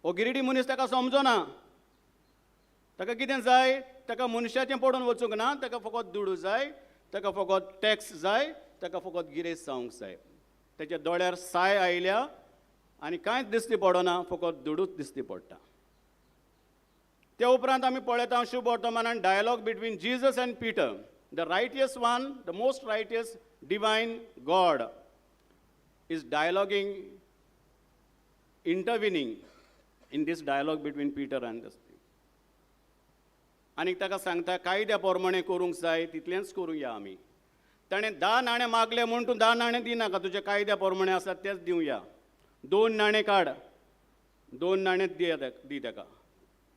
हो गिरिडी मनीस ताका समजना, ताका कितें जाय, ताका मनशाचें पडून वचूंक ना, ताका फकत दुडू जाय, ताका फकत टॅक्स जाय, ताका फकत गिरेस्त जावंक जाय. तेच्या दोळ्यार साय आयल्या आनी कांयच दिसती पडना, फकत दुडूच दिसती पडटा. त्या उपरांत आमी पळयता शुभ वर्तमानान dialogue between Jesus and Peter, the righteous one, the most righteous divine God is dialoguing, intervening in this dialogue between Peter and this thing. आनी ताका सांगता कायद्या प्रमाणे करूंक जाय तितलेंच करुया आमी. ताणें 10 नाणे मागले म्हूण तूं 10 नाणे दिनाका, तुज्या कायद्या प्रमाणे आसा तेच दिवया. 2 नाणे काड, 2 नाणे दी ताका.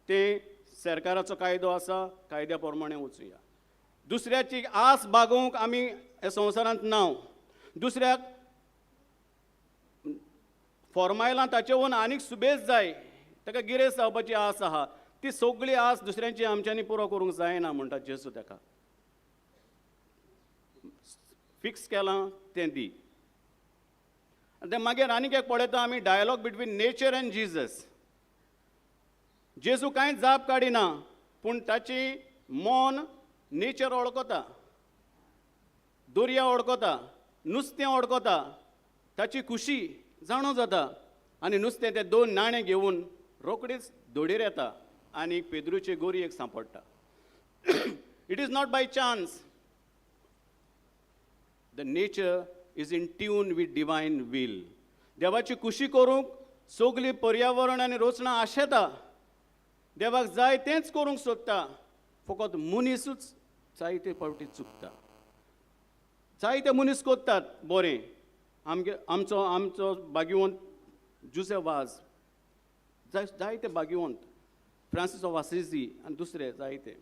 तें सरकाराचो कायदो आसा, कायद्या प्रमाणे वचुया. दुसऱ्याची आस बागोवंक आमी ह्या संवसारांत ना. दुसऱ्याक फॉर्मायलां ताचे वयर आनीक सुबेज जाय, ताका गिरेस्त जावपाची आस आहा, ती सगळी आस दुसऱ्यांची आमच्यांनी पुरो करूंक जायना म्हणटा जेजू ताका. फिक्स केलां तें दी. आनी मागीर आनीक एक पळयता आमी dialogue between nature and Jesus. जेजू कांय जाप काडिना, पूण ताची मन नेचर वळखता, दर्या वळखता, नुस्तें वळखता, ताची खुशी जाणो जाता. आनी नुस्तें ते 2 नाणे घेवन रोखडीच दोडीर येता आनी पेद्रूचे गोरयेक सांपडटा. It is not by chance. The nature is in tune with divine will. देवाची खुशी करूंक सगली पर्यावरण आनी रचना आशेता, देवाक जाय तेंच करूंक सोदता, फकत मनीसूच जायते फावटी चुकता. जायते मनीस करतात बरें. आमगे आमचो आमचो भाग्यवंत जुसे वाज, जायते भाग्यवंत फ्रांसीस ऑफ आसिजी आनी दुसरे जायते.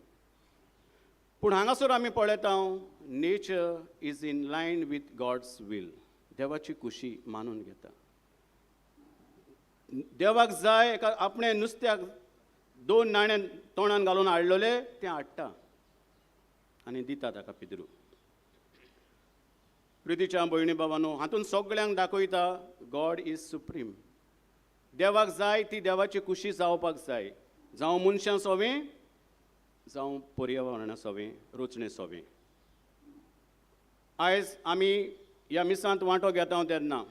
पूण हांगासर आमी पळयता nature is in line with God's will. देवाची खुशी मानून घेता. देवाक जाय एका आपणें नुस्त्याक 2 नाणे तोंडान घालून हाडलेले तें हाडटा आनी दिता ताका पिद्रू. प्रितीच्या भयणी बाबानो, हातून सगळ्यांक दाखयता गॉड is supreme. देवाक जाय ती देवाची खुशी जावपाक जाय, जावं मनशां सोवें, जावं पर्यावरणा सोवें, रचणे सोवें. आयज आमी ह्या मिसांत वांटो घेता तेन्ना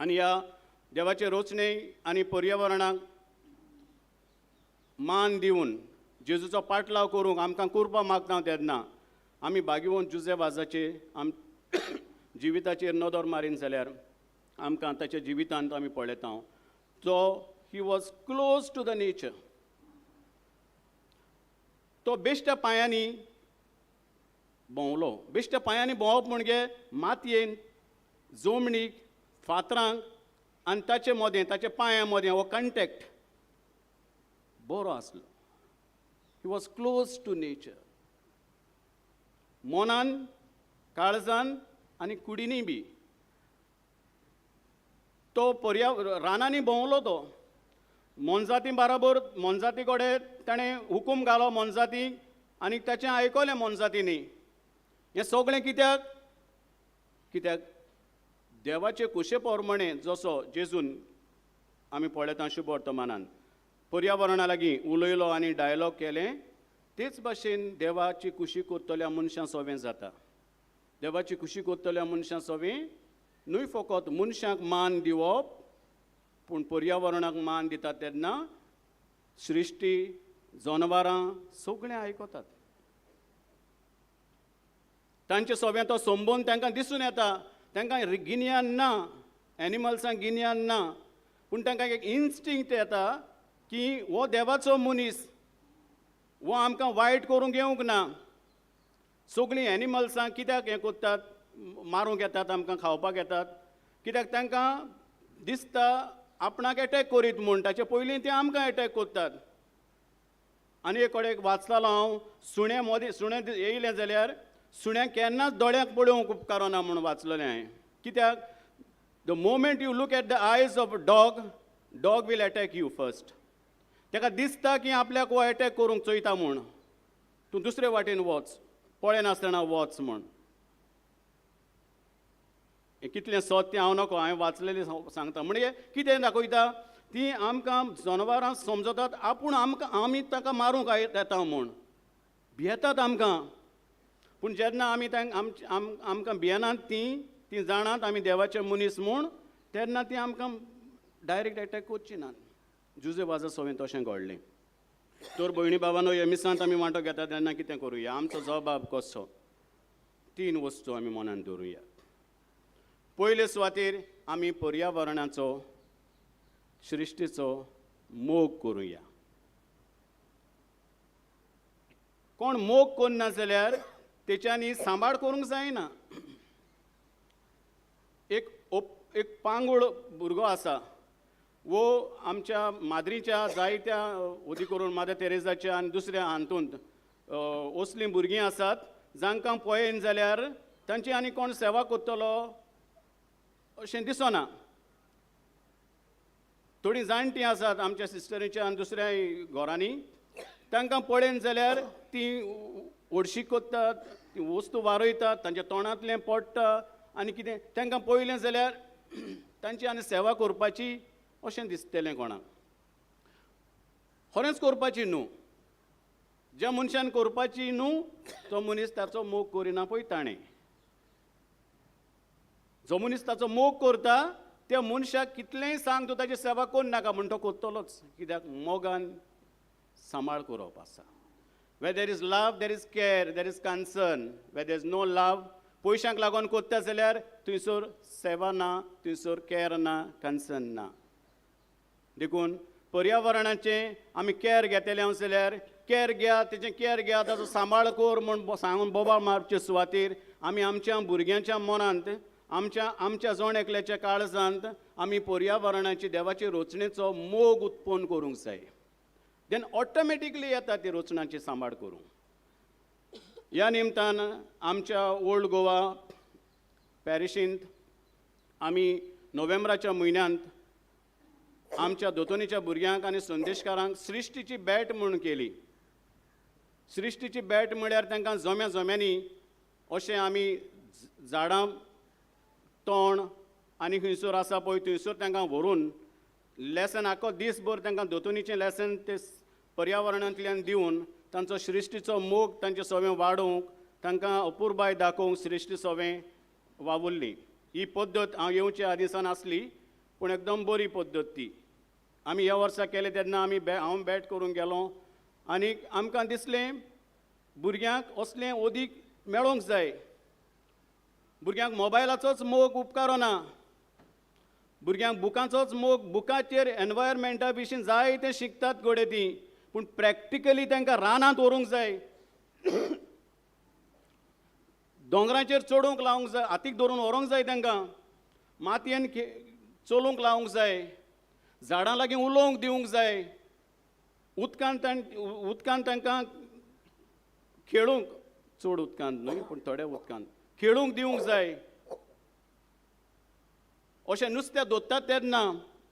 आनी ह्या देवाचे रचणे आनी पर्यावरणाक मान दिवन जेजूचो पाटलाव करूंक आमकां कुरपा मागता तेन्ना आमी भाग्यवंत जुजे वाजाचे आम जिविताचेर नदर मारीन जाल्यार आमकां ताच्या जिवितांत आमी पळयता तो he was close to the nature. तो बेश्ट्या पांयांनी भोंवलो. बेश्ट्या पांयांनी भोंवप म्हणजे मातयेन, जमनीक, फातरांक आनी ताचे मदें, ताच्या पांयां मदें हो कॉन्टेक्ट बरो आसलो. He was close to nature. मनान, काळजान आनी कुडीनी बी तो रानांनी भोंवलो. तो मोनजाती बराबर मोनजाती कडेन ताणें हुकूम घालो मोनजाती आनी ताचें आयकलें मोनजातींनी. हें सगळें कित्याक? कित्याक देवाचे कुशे प्रमाणे जसो जेजून आमी पळयता शुभ वर्तमानान पर्यावरणा लागीं उलयलो आनी डायलॉग केलें, तेच भाशेन देवाची खुशी करतल्या मनशां सोवें जाता. देवाची खुशी करतल्या मनशां सोवें न्हय फकत मनशांक मान दिवप, पूण पर्यावरणाक मान दिता तेन्ना सृश्टी, जनावरां सगळें आयकतात. तांचे सोवें तो संबंद तांकां दिसून येता. तांकां गिन्यान ना, एनिमल्सांक गिन्यान ना, पूण तांकां एक इन्स्टिंक्ट येता की हो देवाचो मनीस, हो आमकां वायट करूंक येवंक ना. सगळीं एनिमल्सां कित्याक हें करतात, मारूंक येतात, आमकां खावपाक येतात? कित्याक तांकां दिसता आपणाक एटॅक करीत म्हूण, ताचे पयलीं ते आमकां एटॅक करतात. आनी एक कडेन वाचतालो हांव, सुणें मदीं सुणें येयलें जाल्यार सुण्याक केन्नाच दोळ्याक पळोवंक उपकारना म्हूण वाचलेलें हांवें. कित्याक the moment you look at the eyes of a dog, dog will attack you first. ताका दिसता की आपल्याक हो एटॅक करूंक चोयता म्हूण, तूं दुसरे वाटेन वच, पळयनासतना वच म्हूण. हें कितलें सत तें हांव नको, हांवें वाचलेलें सांगता. म्हणजे कितें दाखयता ती आमकां जनावरां समजतात आपूण आमकां आमी ताका मारूंक येता म्हूण, भियेतात आमकां. पूण जेन्ना आमी आमकां भियेनात, तीं तीं जाणात आमी देवाचे मनीस म्हूण, तेन्ना तीं आमकां डायरेक्ट एटॅक करची नात. जुजे वाजा सोवें तशें घडलें. तर भयणी बाबानो, ह्या मिसांत आमी वांटो घेता तेन्ना कितें करुया, आमचो जबाब कसो? 3 वस्तू आमी मनान दवरुया. पयले सुवातेर आमी पर्यावरणाचो, सृश्टीचो मोग करुया. कोण मोग करना जाल्यार तेच्यांनी सांबाळ करूंक जायना. एक एक पांगूळ भुरगो आसा, वो आमच्या माद्रीच्या जायत्या उदी करून मादर तेरेजाच्या आनी दुसऱ्या हातूंत असलीं भुरगीं आसात जांकां पळयन जाल्यार तांची आनी कोण सेवा करतलो अशें दिसना. थोडीं जाणटीं आसात आमच्या सिस्टरीच्या आनी दुसऱ्या घरांनी, तांकां पळयन जाल्यार तीं ओडशी कोत्तात, ती वस्तू वारयतात, तांच्या तोंडांतलें पडटा आनी कितें. तांकां पळयलें जाल्यार तांची आनी सेवा करपाची अशें दिसतलें कोणाक. खरेंच करपाची न्हू, ज्या मनशान करपाची न्हू तो मनीस ताचो मोग करिना पळय ताणें. जो मनीस ताचो मोग करता त्या मनशाक कितलेंय सांग तूं ताची सेवा कर नाका म्हण तो करतलोच, कित्याक मोगान सांबाळ करप आसा. Where there is love there is care, there is concern. Where there is no love, पयशांक लागून करता जाल्यार थंयसर सेवा ना, थंयसर कॅर ना, कन्सर्न ना. देखून पर्यावरणाचें आमी कॅर घेतले जाल्यार कॅर घेया, तेचें कॅर घेया, ताचो सांबाळ कर म्हूण सांगून बोबाळ मारचे सुवातेर आमी आमच्या भुरग्यांच्या मनांत, आमच्या आमच्या जण एकल्याच्या काळजांत आमी पर्यावरणाची देवाची रचणेचो मोग उत्पन्न करूंक जाय. Then automatically येता ती रचणाची सांबाळ करूंक. ह्या निमतान आमच्या ओल्ड गोवा पॅरिशींत आमी नोव्हेंबराच्या म्हयन्यांत आमच्या दोतोनीच्या भुरग्यांक आनी संदेशकारांक सृश्टीची भेट म्हूण केली. सृश्टीची भेट म्हळ्यार तांकां जोम्या जोम्यांनी अशें आमी झाडां तण आनी खंयसर आसा पळय थंयसर तांकां व्हरून लेसन आख्खो दीसभर तांकां दोतोनीचें लेसन ते पर्यावरणांतल्यान दिवन तांचो सृश्टीचो मोग तांचे सवें वाडोवंक, तांकां अपुरबाय दाखोवंक सृश्टी सवें वावुरली. ही पद्दत हांव येवचे आदीं आसली, पूण एकदम बरी पद्दत ती. आमी ह्या वर्सा केलें तेन्ना आमी हांव बॅट करूंक गेलो आनी आमकां दिसलें भुरग्यांक असलें अदीक मेळोंक जाय. भुरग्यांक मोबायलाचोच मोग उपकारना, भुरग्यांक बुकांचोच मोग, बुकाचेर एनवायरमेंटा विशीं जायतें शिकतात घडये तीं, पूण प्रॅक्टिकली तांकां रानांत व्हरूंक जाय, दोंगराचेर चडूंक लावंक जाय, हातीक धरून व्हरूंक जाय, तांकां मातयेन चलूंक लावंक जाय, झाडां लागीं उलोवंक दिवंक जाय, उदकान तांकां खेळूंक, चड उदकांत न्हय पूण थोड्या उदकांत खेळूंक दिवंक जाय. अशें नुस्तें दोत्तात तेन्ना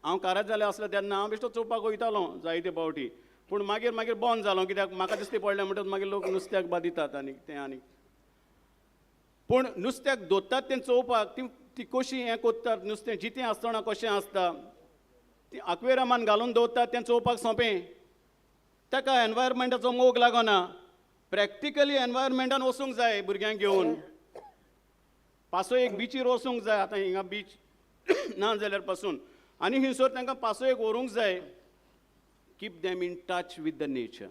हांव कारात जालें आसलें तेन्ना हांव बेश्टो चोवपाक वयतालो जायते फावटी, पूण मागीर मागीर बंद जालो, कित्याक म्हाका दिसती पडलें म्हणटकच मागीर लोक नुस्त्याक बादितात आनी तें आनी. पूण नुस्त्याक दोत्तात तें चोवपाक ती ती कशी हें कोत्तात, नुस्तें जितें आसतना कशें आसता, ती आक्वेरियमान घालून दवरतात तें चोवपाक सोंपें, ताका एनवायरमेंटाचो मोग लागना. प्रॅक्टिकली एनवायरमेंटान वचूंक जाय भुरग्यांक घेवन, पासो एक बिचीर वचूंक जाय. आतां हिंगा बीच ना जाल्यार पासून आनी थंयसर तांकां पासो एक व्हरूंक जाय. Keep them in touch with the nature.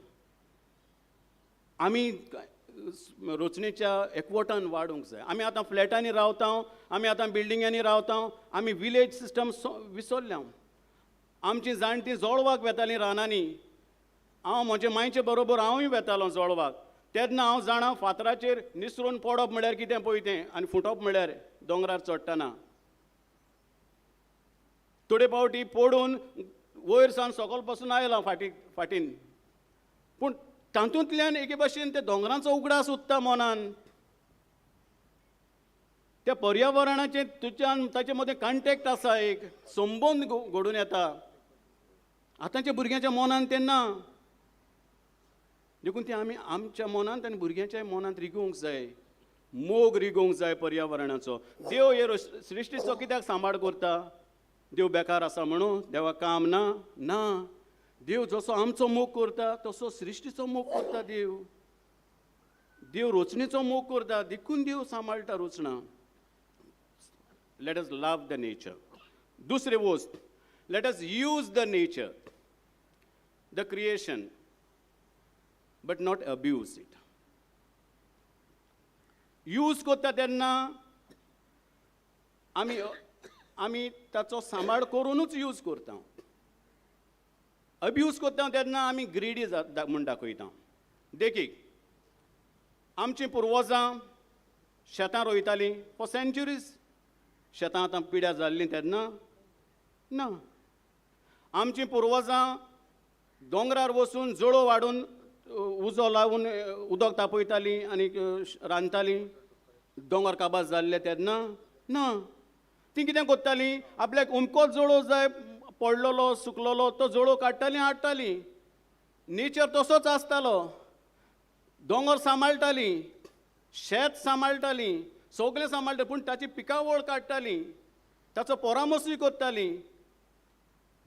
आमी रचणेच्या एकवटान वाडूंक जाय. आमी आतां फ्लॅटांनी रावता, आमी आतां बिल्डिंगांनी रावता, आमी विलेज सिस्टम विसरल्या. आमची जाणटीं जोळवाक वेतालीं रानांनी, हांव म्हजे मांयचे बरोबर हांवूय वेतालो जोळवाक. तेन्ना हांव जाणा फातराचेर निसरून पडप म्हळ्यार कितें पळय तें, आनी फुटप म्हळ्यार दोंगरार चडटना. थोडे फावटी पडून वयर सावन सकयल पासून आयला फाटी फाटीन, पूण तातूंतल्यान एके भाशेन ते दोंगरांचो उगडास उरता मनान, त्या पर्यावरणाचें तुज्यान ताचे मदें कॉन्टेक्ट आसा, एक संबंद घडून येता. आतांच्या भुरग्यांच्या मनान तें ना, देखून तें आमी आमच्या मनांत आनी भुरग्यांच्या मनांत रिगोवंक जाय, मोग रिगोवंक जाय पर्यावरणाचो. देव हे सृश्टीचो कित्याक सांबाळ करता? देव बेकार आसा म्हणून देवाक काम ना? ना, देव जसो आमचो मोग करता तसो सृश्टीचो मोग करता. देव देव रचणेचो मोग करता, देखून देव सांबाळटा रचना. Let us love the nature. दुसरी वस्त, let us use the nature, the creation, but not abuse it. Use करता तेन्ना आमी आमी ताचो सांबाळ करुनूच यूज करता. अब्यूज करता तेन्ना आमी ग्रिडी म्हूण दाखयता. देखीक, आमचीं पुर्वजां शेतां रोयतालीं फॉर सेंच्युरीज. शेतां आतां पिड्यार जाल्लीं तेन्ना ना. आमचीं पुर्वजां दोंगरार वचून जळोव हाडून उजो लावन उदक तापयतालीं आनी रांदतालीं. दोंगर काबार जाल्ले तेन्ना ना. तीं कितें करतालीं, आपल्याक अमकोच जळोव जाय, पडलेलो सुकलेलो तो जोडो काडटालीं हाडटालीं. नेचर तसोच आसतालो. दोंगर सांबाळटालीं, शेत सांबाळटालीं, सगळें सांबाळटा, पूण ताची पिकावळ काडटालीं, ताचो परामर्शूय करतालीं.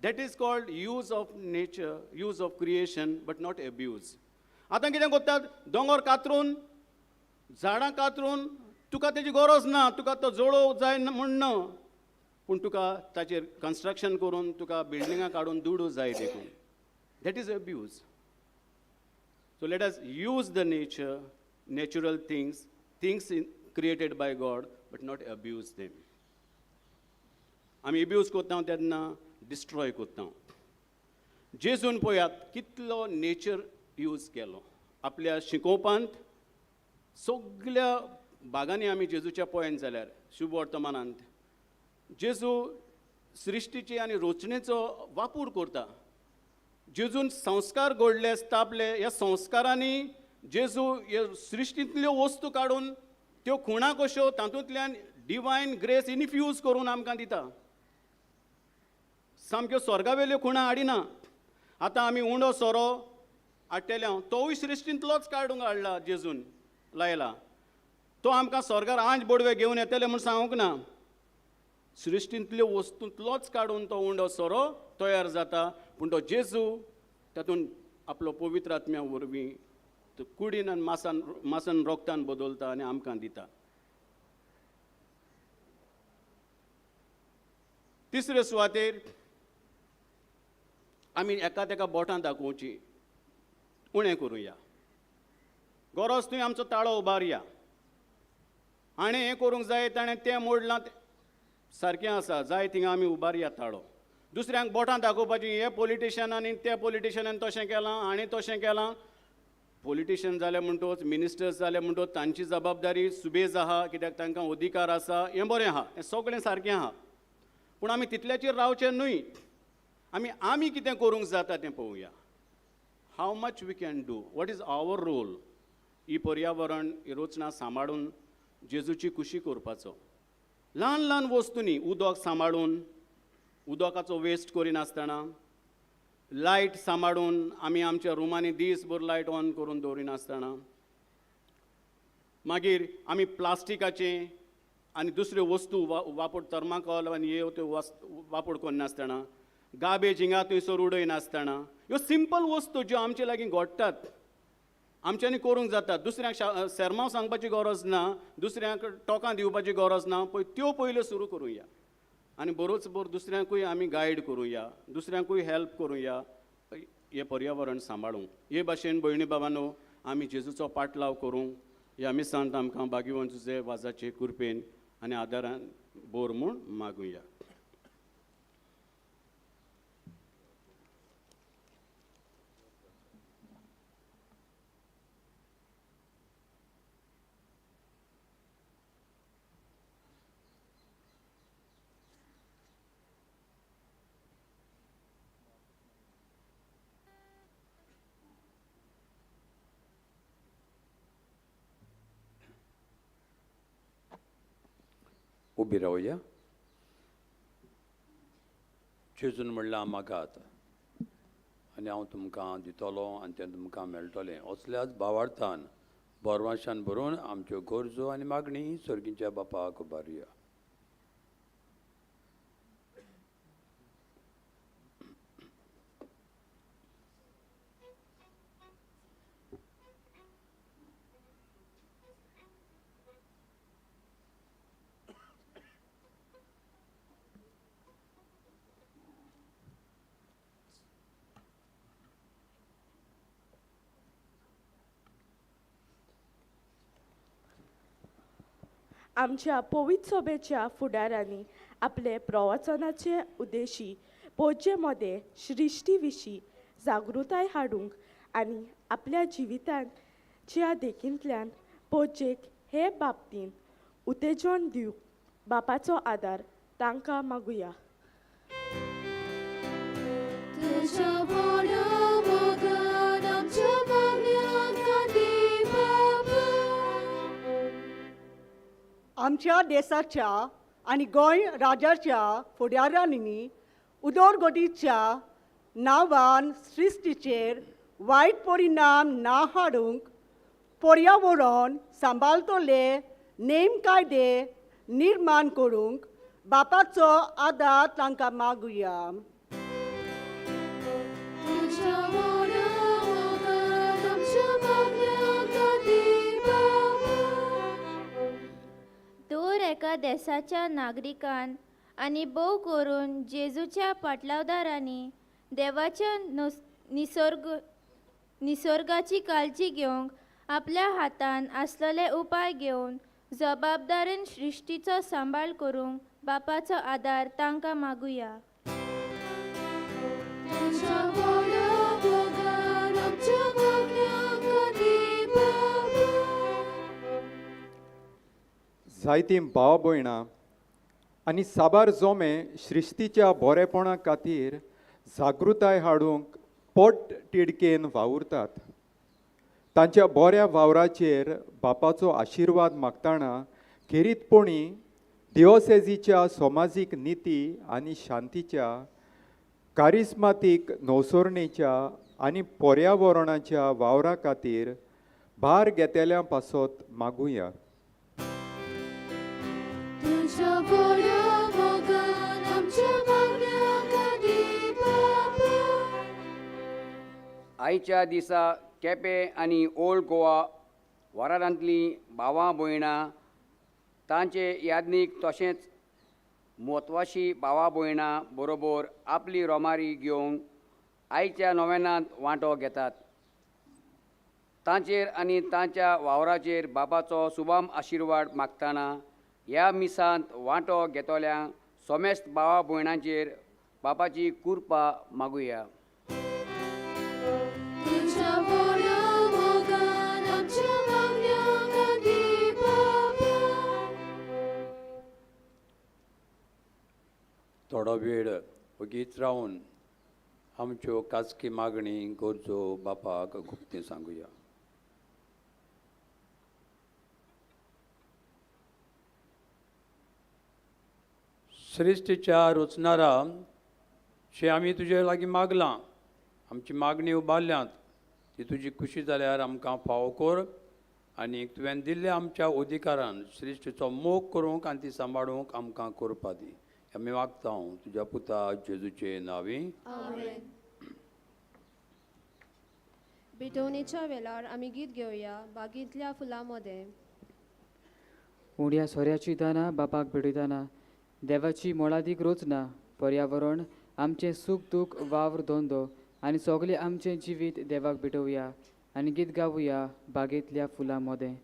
That is called use of nature, use of creation, but not abuse. आतां कितें करतात, दोंगर कातरून, झाडां कातरून, तुका तेजी गरज ना, तुका तो जोडो जाय म्हूण ना, पूण तुका ताचेर कन्स्ट्रक्शन करून तुका बिल्डिंगां काडून दुडू जाय देखून. That is abuse. So let us use the nature, natural things, things created by God, but not abuse them. आमी एब्यूज करता तेन्ना डिस्ट्रॉय करता. जेजून पळयात कितलो नेचर यूज केलो आपल्या शिकोवपांत. सगल्या भागांनी आमी जेजूच्या पळयन जाल्यार शुभ वर्तमानांत जेजू सृश्टीची आनी रचणेचो वापर करता. जेजून संस्कार घडले, स्थापले. ह्या संस्कारांनी जेजू ह्यो सृश्टींतल्यो वस्तू काडून त्यो खुणा कश्यो तातूंतल्यान डिवायन ग्रेस इनफ्यूज करून आमकां दिता. सामक्यो स्वर्गावेल्यो खुणा हाडिना. आतां आमी उंडो सोरो हाडटेले, तोवूय सृश्टींतलोच काडूंक हाडला जेजून, लायला. तो आमकां स्वर्गार आंज बोडवे घेवन येतले म्हूण सांगूंक ना. सृश्टींतल्यो वस्तूंतलोच काडून तो उंडो सोरो तयार जाता, पूण तो जेजू तातूंत आपलो पवित्र आत्म्या वरवीं तो कुडीन आनी मासान मासान रोगतान बदलता आनी आमकां दिता. तिसरे सुवातेर आमी एका तेका बोटां दाखोवची उणें करुया. गरज थंय आमचो ताळो उबारया. हाणें हें करूंक जाय, ताणें तें मोडलां, सारकें आसा, जाय थिंगा आमी उबारया ताळो. दुसऱ्यांक बोटां दाखोवपाची, हे पॉलिटिशनांनी ते पॉलिटिशनान तशें केलां, हाणें तशें केलां. पॉलिटिशन जाले म्हणटोच, मिनिस्टर्स जाले म्हणटोच तांची जबाबदारी सुबेज आहा, कित्याक तांकां अधिकार आसा, हें बरें आहा, हें सगळें सारकें आहा. पूण आमी तितल्याचेर रावचें न्हय. आमी आमी कितें करूंक जाता तें पळोवया. How much we can do, what is our role. ही पर्यावरण ही रचना सांबाळून जेजूची खुशी करपाचो. ल्हान ल्हान वस्तूंनी उदक सांबाळून, उदकाचो वेस्ट करिनासतना, लायट सांबाळून, आमी आमच्या रुमांनी दीसभर लायट ऑन करून दवरिनासतना, मागीर आमी प्लास्टिकाचे आनी दुसऱ्यो वस्तू वापर थर्माकोल आनी ह्यो त्यो वापर करिनासतना, गार्बेज हिंगा थंयसर उडयनासतना, ह्यो सिंपल वस्तू ज्यो आमचे लागीं घडटात, आमच्यांनी करूंक जाता. दुसऱ्यांक सेर्मांव सांगपाची गरज ना, दुसऱ्यांक टोकां दिवपाची गरज ना. पळय त्यो पयल्यो सुरू करुया आनी बरोच बर दुसऱ्यांकूय आमी गायड करुया, दुसऱ्यांकूय हेल्प करुया हें पर्यावरण सांबाळूंक. हे भाशेन भयणी बाबांनो आमी जेजूचो पाटलाव करूंक ह्या मिसांत आमकां भाग्यवंत जुझे वाजाचे कृपेन आनी आदारान बोर म्हूण मागुया. उबी रावया. जेजून म्हणलां मागात आनी हांव तुमकां दितलो आनी तें तुमकां मेळटलें. असल्याच भावार्थान बोरवाशान बरोवन आमच्यो गरजो आनी मागणी सर्गीच्या बापाक उबारुया. आमच्या पवित्र सभेच्या फुडारांनी आपले प्रवचनाचे उद्देशी पोजे मदें सृश्टी विशीं जागृताय हाडूंक आनी आपल्या जिवितांच्या देखींतल्यान पोजेक हे बाबतींत उत्तेजन दिवंक बापाचो आदार तांकां मागुया. आमच्या देशाच्या आनी गोंय राज्याच्या फुडाऱ्यांनी उदरगतीच्या नांवान सृश्टीचेर वायट परिणाम ना हाडूंक पर्यावरण सांबाळटले नेम कायदे निर्माण करूंक बापाचो आदार तांकां मागुया. दर एका देसाच्या नागरिकान आनी भोव करून जेजूच्या पाटलावदारांनी देवाच्या निसर्गाची काळजी घेवंक आपल्या हातान आसलेले उपाय घेवन जबाबदारेन सृश्टीचो सांबाळ करूंक बापाचो आदार तांकां मागुया. जायतीं भाव भयणां आनी साबार जोमे सृश्टीच्या बरेपणा खातीर जागृताय हाडूंक पोट तिडकेन वावुरतात. तांच्या बऱ्या वावराचेर बापाचो आशिर्वाद मागतना खेरीतपणी दिओसेजीच्या समाजीक निती आनी शांतीच्या कारिस्मातीक नवसरणेच्या आनी पर्यावरणाच्या वावरा खातीर भार घेतल्या पासत मागुया. आयच्या दिसा केपें आनी ओल्ड गोवा वाठारांतलीं भावां भयणां तांचे यादनीक तशेंच म्हत्वाची भावा भयणां बरोबर आपली रोमारी घेवन आयच्या नोवेनांत वांटो घेतात. तांचेर आनी तांच्या वावराचेर बाबाचो सुबाम आशिर्वाद मागतना ह्या मिसांत वांटो घेतल्यांक समेस्त भावा भयणांचेर बापाची कृपा मागुया. थोडो वेळ वगीच रावन आमच्यो खाजगी मागणी गरजो बापाक गुप्ती सांगुया. सृश्टीच्या रचणारा शे आमी तुजे लागीं मागलां, आमची मागणी उबारल्यांत ती तुजी खुशी जाल्यार आमकां फावो कर आनी तुवें दिल्ल्या आमच्या अधिकारान सृश्टीचो मोग करूंक आनी ती सांबाळूंक आमकां करपा दी. आमी मागता हांव तुज्या पुता जेजूचे नांवी. भेटवणेच्या वेळार आमी गीत घेवया बागेंतल्या फुलां मदें. उण्या सोऱ्याची दानां बापाक भेटयतना देवाची मोलादीक रचना पर्यावरण आमचें सूख दूख वावर धंदो आनी सगळें आमचें जिवीत देवाक भेटोवया आनी गीत गावया बागेंतल्या फुलां मदें.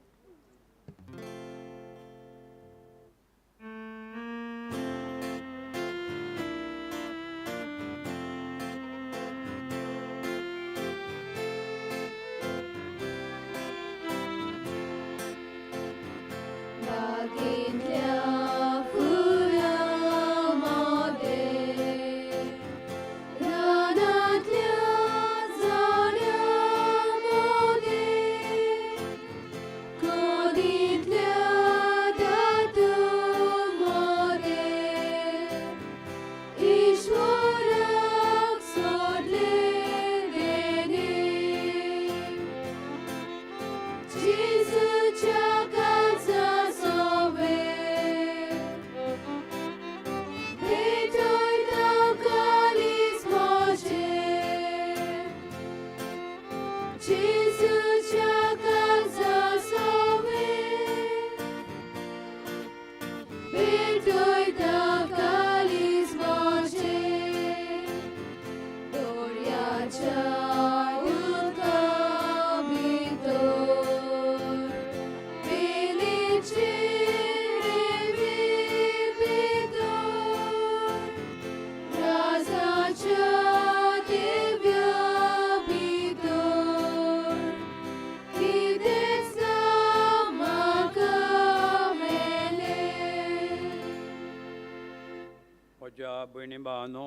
भयणी भावानो,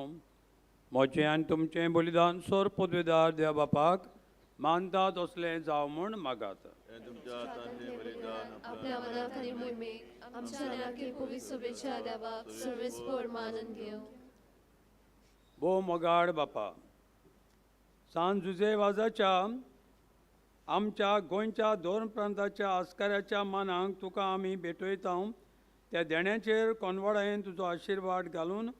म्हजें आनी तुमचें बलिदान सोर पदवेदार देवा बापाक मानता तसलें जावं म्हूण मागात. आपल्या मनाक आनी मोहिमेक आमच्या नाकी पवित्र सभेच्या देवाक सर्वेस्पर मानून घेवं. भोव मोगाड बापा, सान जुजे वाजाच्या आमच्या गोंयच्या दोन प्रांताच्या आस्काराच्या मानांक तुका आमी भेटयता. त्या देण्याचेर कोनवाडायेन तुजो आशिर्वाद घालून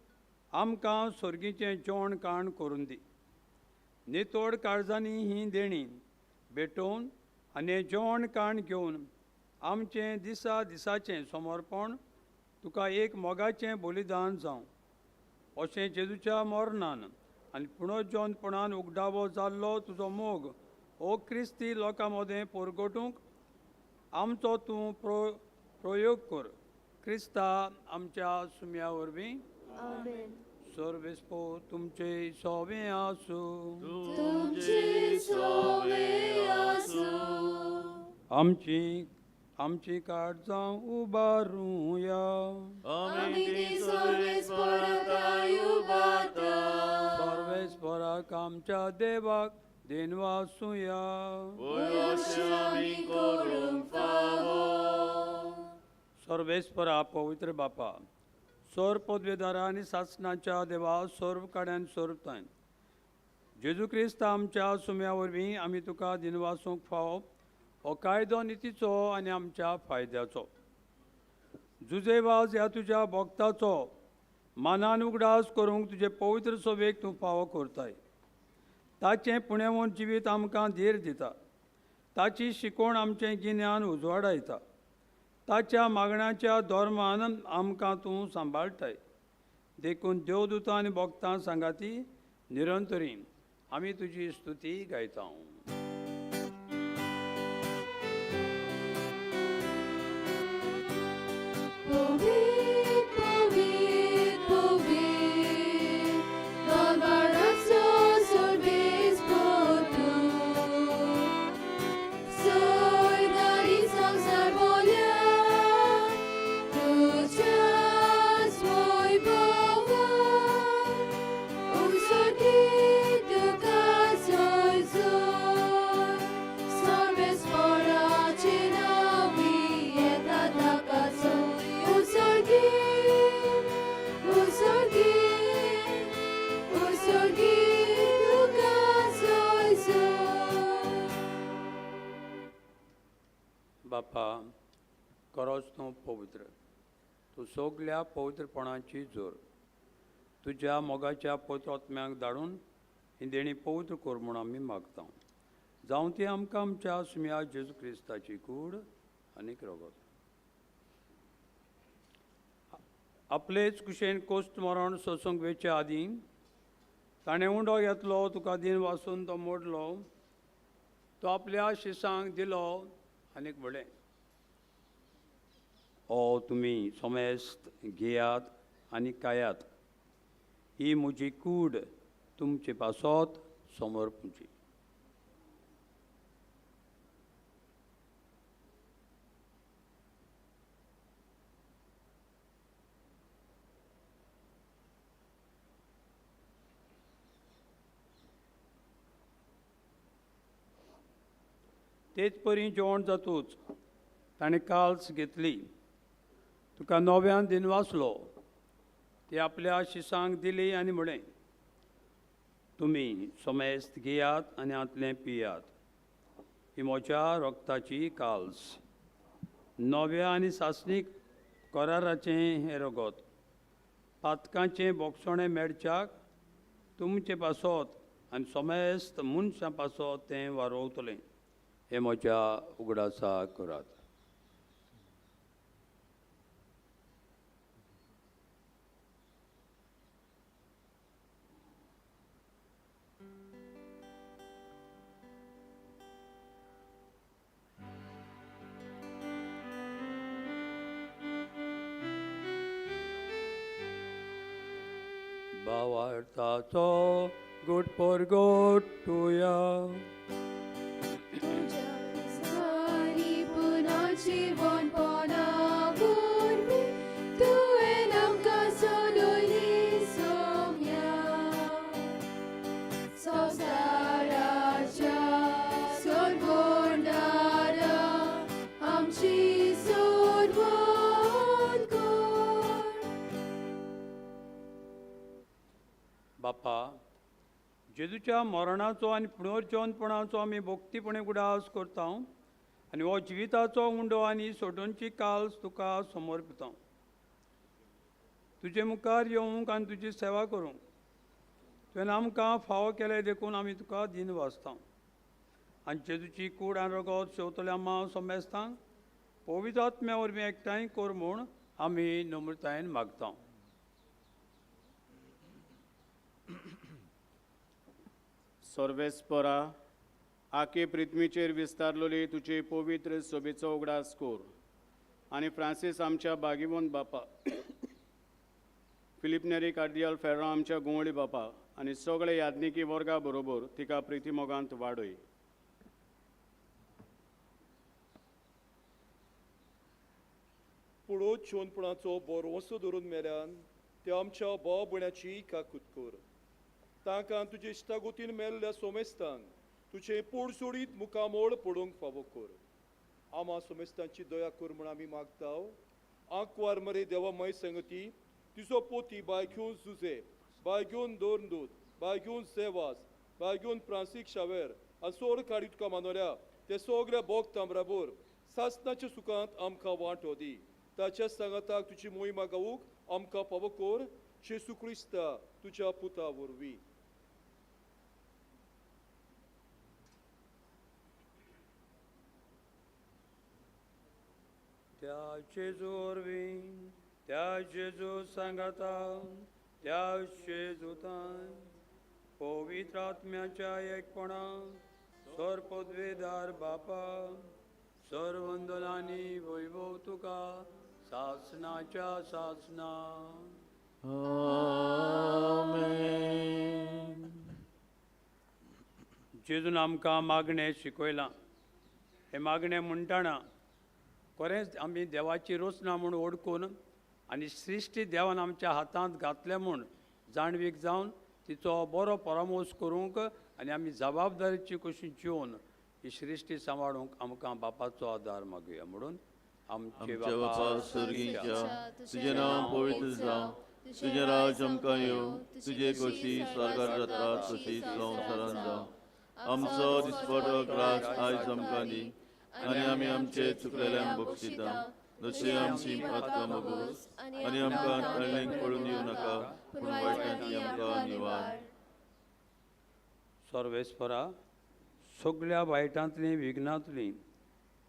आमकां सोर्गीचें जेवण काण करून दी. नितोड काळजांनी ही देणी भेटोवन आनी जेवण काण घेवन आमचें दिसा दिसाचें समर्पण तुका एक मोगाचें बलिदान जावं. अशें जेजूच्या मरणान आनी पुनर्जनपणान उगडावो जाल्लो तुजो मोग ओ क्रिस्ती लोकां मदें परगटूंक आमचो तूं प्रयोग कर. क्रिस्ता आमच्या सुम्या वरवीं. सर्वेस्पो तुमचे सोवे आसूं. तुमचे सोवे आसूं. आमची आमची काळजां उबारुया. सर्वेस्पराक आमच्या देवाक देनवासुया. सर्वेस्परा पवित्र बापा, सोर पदवेदारा आनी सासणाच्या देवा, सर्व काड्यान सोरताय जेजू क्रिस्त आमच्या सुम्या वरवीं आमी तुका दिनवासूंक फावो हो कायदो नितीचो आनी आमच्या फायद्याचो. जुजेवाज ह्या तुज्या भक्ताचो मानान उगडास करूंक तुजे पवित्र सभेक तूं फावो करताय. ताचें पुणेवंत जिवीत आमकां धीर दिता. ताची शिकवण आमचें गिन्यान उजवाडायता. ताच्या मागण्याच्या धर्मान आमकां तूं सांबाळटाय. देखून देवदूतां आनी भक्तां सांगाती निरंतरी आमी तुजी स्तुती गायता. बापा, खरोच तूं पवित्र, तूं सगल्या पवित्रपणाची जोर. तुज्या मोगाच्या पवित्र आत्म्याक धाडून ही देणी पवित्र कर म्हूण आमी मागता. जावं ती आमकां आमच्या सुम्या जेजू क्रिस्ताची कूड आनीक रगत. आपलेच कुशेन कोश्ट मरण सोसूंक वेचे आदीं ताणें उंडो घेतलो, तुका दिन वासून तो मोडलो, तो आपल्या शिसांक दिलो आनीक म्हणलें, ओ तुमी समेस्त घेयात आनी खायात, ही म्हजी कूड तुमचे पासत समर्पूची. तेच परी जेवण जातूच ताणें काल्स घेतली, तुका नव्यान दिनवासलो, ती आपल्या शिसांक दिली आनी म्हणलें, तुमी समेस्त घेयात आनी हांतलें पियात, ही म्हज्या रगताची काल्स, नव्या आनी सासणीक कराराचें हें रगत, पातकांचें बोगसणें मेळच्याक तुमचे पासत आनी समेस्त मनशां पासत तें वारोवतलें. हे म्हज्या उगडासा करात. भावार्थाचो गुड परगटुया. बापा, जेजूच्या मरणाचो आनी पुनर्जिवनपणाचो आमी भक्तीपणे उगडास करता आनी हो जिविताचो उंडो आनी सोडोवची काल्स तुका समर्पिता. तुजे मुखार येवंक आनी तुजी सेवा करूंक तुवें आमकां फावो केलें देखून आमी तुका दिन वाचता. आनी जेजूची कूड आनी रगत शेवतल्या मांव सोमेस्तांक पवित्र आत्म्या वरवीं एकठांय कर म्हूण आमी नम्रतायेन मागता. सर्वेस्परा आखे पृथ्वीचेर विस्तारलोली तुजे पवित्र सोबेचो उगडास कोर आनी फ्रांसीस आमच्या बागिवंत बापा, फिलीप नेरी कार्दियाल फेर्रा आमच्या गुंवळी बापा आनी सगळे याज्ञिकी वर्गा बरोबर तिका प्रितीमोगांत वाडय. पुडो चोनपणाचो बोरवंसो धरून मेल्यान त्या आमच्या भाव भयणाची काकूत कर. तांकां तुजे इश्टागोतीन मेल्ल्या सोमेस्तांक तुजें पोड सोडीत मुखामोळ पडोवंक फावो कर. आमा सोमेस्तांची दया कर म्हूण आमी मागता. आंकवार मरे देवा मय संगती तुजो पोती बायघेवन जुजे, बायघेवन दोरंदूत, बायघेवन सेवास, बायघेवन फ्रांसीक शावेर आनी सोड काडी तुका मानोल्या ते सगळे बोग तांबराबोर सासनाच्या सुखांत आमकां वांटो दी. ताच्या सांगाताक तुजी मोहिमा गावूंक आमकां फावो कर. जेजू क्रिस्ता तुज्या पुता वरवीं. त्या जेजू वरवीं, त्या जेजू सांगाता, त्या जेजूतान पवित्र आत्म्याच्या एकपणान सर पदवेदार बापा सर्वंदनानी वैभव तुका सासनाच्या सासना. आमेन. जेजून आमकां मागणें शिकयलां. हें मागणें म्हणटना खरेंच आमी देवाची रचना म्हूण ओळखून आनी सृश्टी देवान आमच्या हातांत घातल्या म्हूण जाणवीक जावन तिचो बरो परामर्श करूंक आनी आमी जबाबदारीची कशी जिवन ही सृश्टी सांबाळूंक आमकां बापाचो आदार मागुया. म्हणून आमचे बापा स्वर्गीच्या, तुजें नांव पवित्र जावं, तुजें राज आमकां येवं, तुजे खोशी स्वर्गार जाता तशी संवसारांत जावं. आमचो दिसपटो ग्रास आयज आमकां दी आनी आमी आमचे चुकलेल्यांक बक्षिता जशी आमची पातकां भोगूस आनी आमकां तळणेक पडून दिवं नाका, पूण वायटांतली आमकां निवार. सर्वेस्परा सगळ्या वायटांतलीं, विघ्नांतलीं,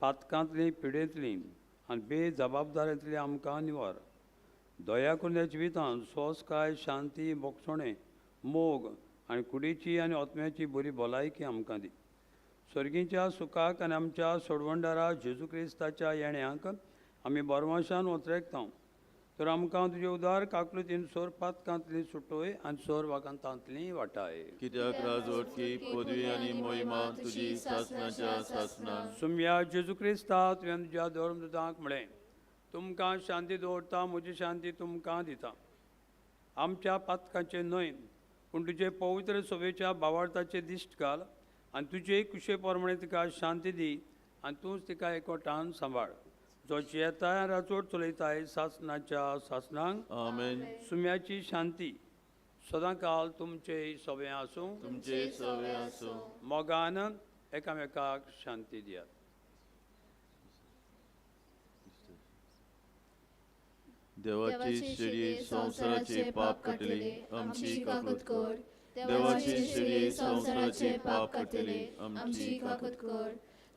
पातकांतलीं, पिडेंतलीं आनी बेजबाबदारेंतलीं आमकां निवार. दया करून ह्या जिवितांत सोंसकाय, शांती, बोगसणें, मोग आनी कुडीची आनी आत्म्याची बरी भलायकी आमकां दी. सर्गीच्या सुखाक आनी आमच्या सोडवणदारा जेजू क्रिस्ताच्या येण्याक आमी बरवाशान वचरेकता. तर आमकां तुजे उदार काकलुतीन सोर पातकांतली सुटोय आनी सोर वागांतांतली वाटाय. कित्याक राजवटकी पदवी आनी मोहिमा तुजी सासनाच्या सासनान. सुम्या जेजू क्रिस्ता तुवें तुज्या धर्मदूतांक म्हळें, तुमकां शांती दवरता, म्हजी शांती तुमकां दिता. आमच्या पातकांचें न्हय पूण तुजे पवित्र सभेच्या भावार्थाचें दिश्ट घाल आनी तुजे कुशे प्रमाणे तिका शांती दी आनी तूंच तिका एकवटान सांबाळ, जो जियेताय राजवट चलयताय सासनाच्या सासनांक. आमेन. सुम्याची शांती सदांकाल तुमचे सवे आसूं, तुमचे सवे आसूं. मोगान एकामेकाक शांती दियात. देवाची शेळी संवसाराचे पाप काडटली, आमची काकूत कर. देवाची शेळी संवसाराचे पाप काडटली, आमची काकूत कर.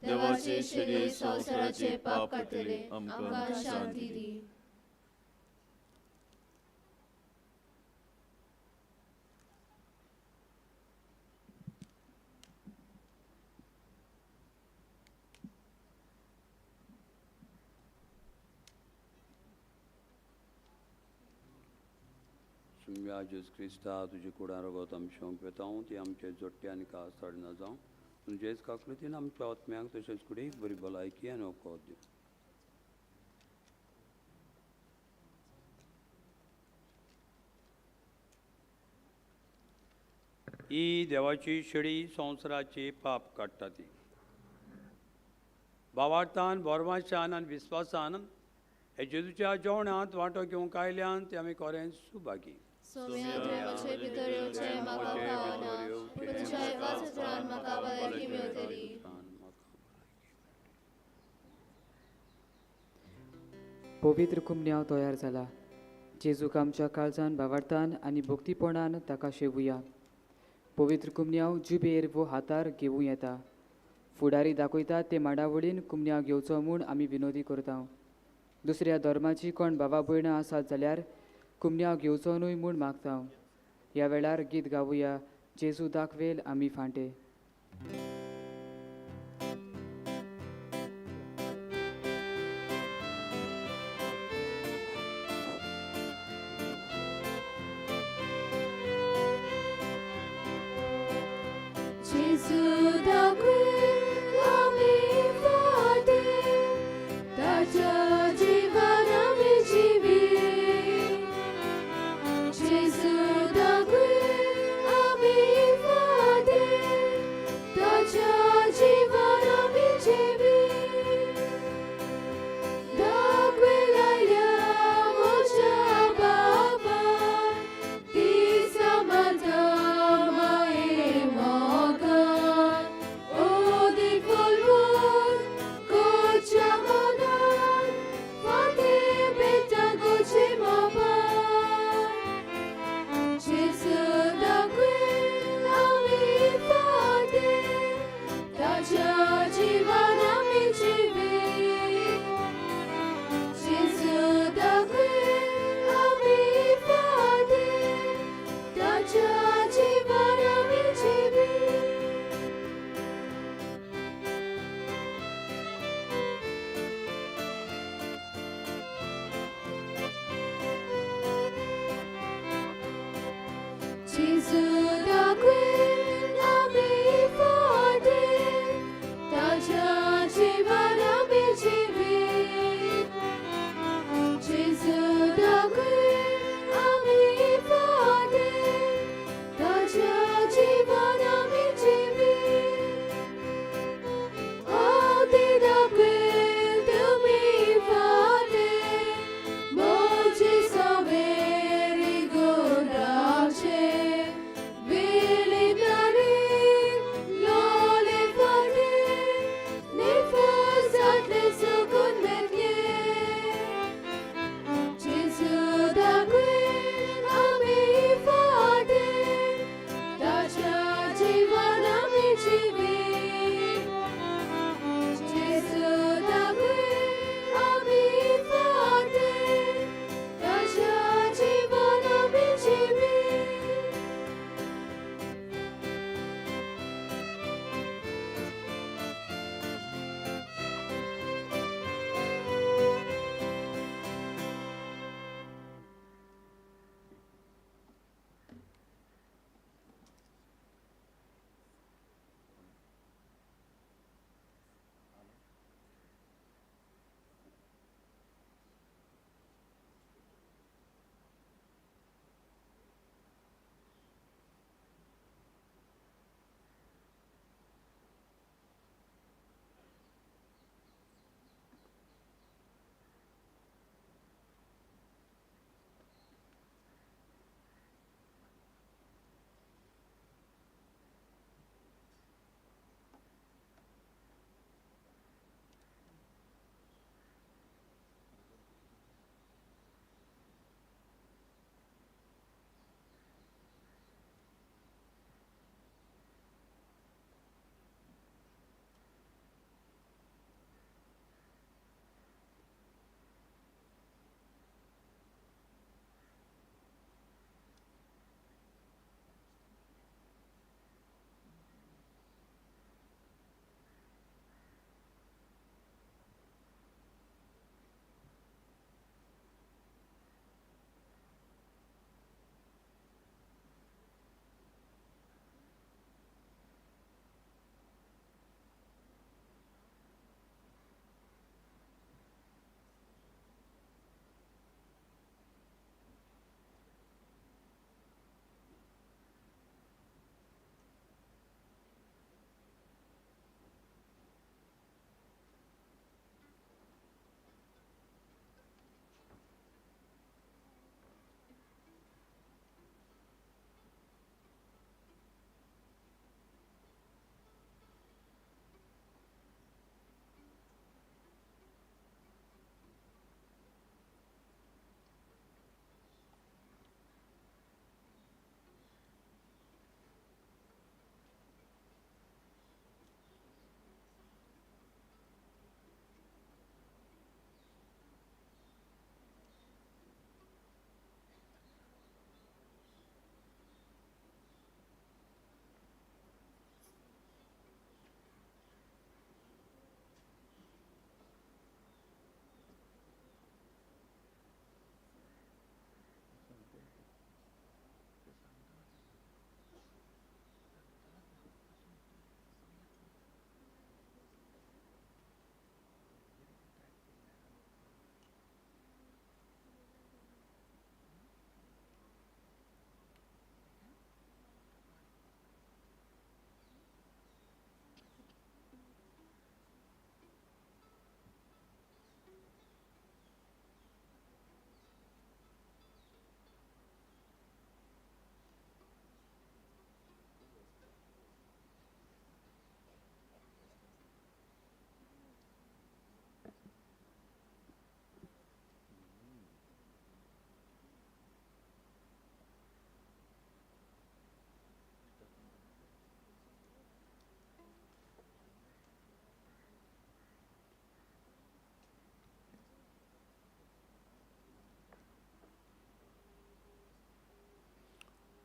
देवाची शेळी संवसाराचे पाप काडटली, आमकां शांती दी. सुम्या जेजू क्रिस्ता तुजे कुडां रगत आमचे पेतां ती आमचे जोडटे आनी कास चडना जावं. तुजेच काकलुतीन आमच्या आत्म्यांक तशेंच कुडीक बरी भलायकी आनी वखद दिवं. ही देवाची शेळी संवसाराची पाप काडटा ती. भावार्थान, बोरवाशान आनी विस्वासान हे जेजूच्या जेवणांत वांटो घेवंक आयल्यान ते आमी खरेंच सुभागी. सोम्या तुवें म्हजे भितर येवचें म्हाका फावना पूण तुज्या एकाच उतरान म्हाका भलायकी मेवतली. पवित्र कुमन्यांव तयार जाला. जेजूक आमच्या काळजान भावार्थान आनी भक्तीपणान ताका शेवुया. पवित्र कुमन्यांव जिबेर वो हातार घेवूं येता. फुडारी दाखयता ते मांडावळीन कुमन्यांव घेवचो म्हूण आमी विनोदी करता. दुसऱ्या धर्माची कोण भावा भयणां आसात जाल्यार कुमन्यांव घेवचो न्हय म्हूण मागता. ह्या वेळार गीत गावुया जेजू दाखवेल आमी फांटे. जेजू दाखवेल आमी फाटे, ताच्या जिवान आमी जिवी. जेजू दाखवेल आमी फाटे, ताच्या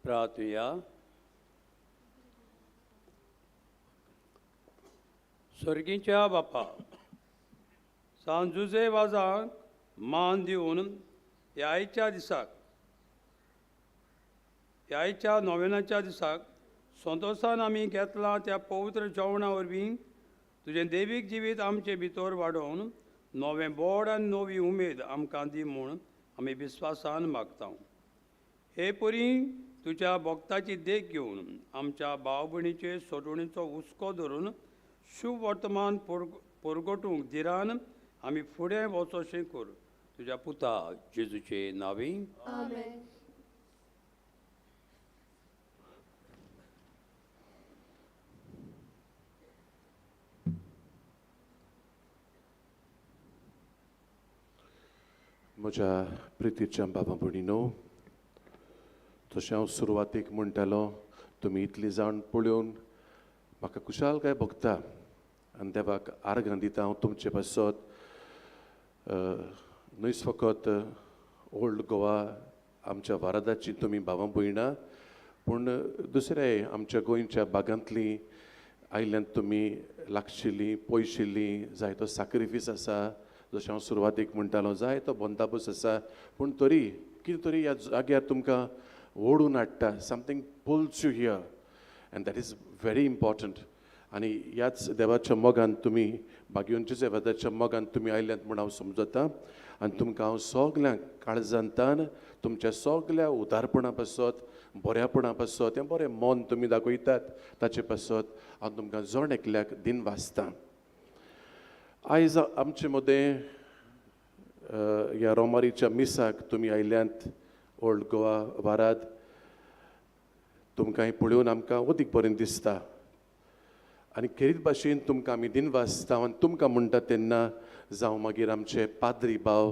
प्रार्थुया. स्वर्गीच्या बापा, सांत जुझे वाजाक मान दिवन ह्या आयच्या दिसाक, ह्या आयच्या नोवेनाच्या दिसाक संतोशान आमी घेतला त्या पवित्र जेवणा वरवीं तुजें देवीक जिवीत आमचे भितर वाडोवन नवें बोड आनी नवी उमेद आमकां दी म्हूण आमी विस्वासान मागता. हे परी तुज्या भक्ताची देख घेवन आमच्या भाव भयणीचे सोडवणीचो हुस्को धरून शुभ वर्तमान परगटूंक धिरान आमी फुडें वचोशें कर. तुज्या पुता जेजूचे नांवी आमेन. म्हज्या प्रितीच्या बाबा भयणीनो, तशें हांव सुरवातीक म्हणटालो, तुमी इतली जाण पळोवन म्हाका खुशालकाय भोगता आनी देवाक आर्गां दिता हांव तुमचे पासत. न्हयच फकत ओल्ड गोवा आमच्या वारादाची तुमी भावां भयणां, पूण दुसरे आमच्या गोंयच्या बागांतलीं आयल्यान तुमी लागशिल्लीं पयशिल्लीं, जायतो साक्रिफीस आसा. जशें हांव सुरवातीक म्हणटालो, जायतो बंदाबस्त आसा, पूण तरी कितें तरी ह्या जाग्यार तुमकां ओडून हाडटा. Something pulls you here and that is very important. आनी ह्याच देवाच्या मोगान तुमी, भाग्योन जेजवादाच्या मोगान तुमी आयल्यात म्हूण हांव समजता. आनी तुमकां हांव सगल्यांक काळजांतान तुमच्या सगल्या उदारपणा पासत, बऱ्यापणा पासत, हें बरें मन तुमी दाखयतात ताचे पासत हांव तुमकां जण एकल्याक दिन वाचतां. आयज आमचे मदें ह्या रोमारीच्या मिसाक तुमी आयल्यांत ओल्ड गोवा वाराद, तुमकां पळोवन आमकां अदीक बरें दिसता. आनी खेरीत भाशेन तुमकां आमी दिन वाचता आनी तुमकां म्हणटा तेन्ना जावं मागीर आमचे पाद्री भाव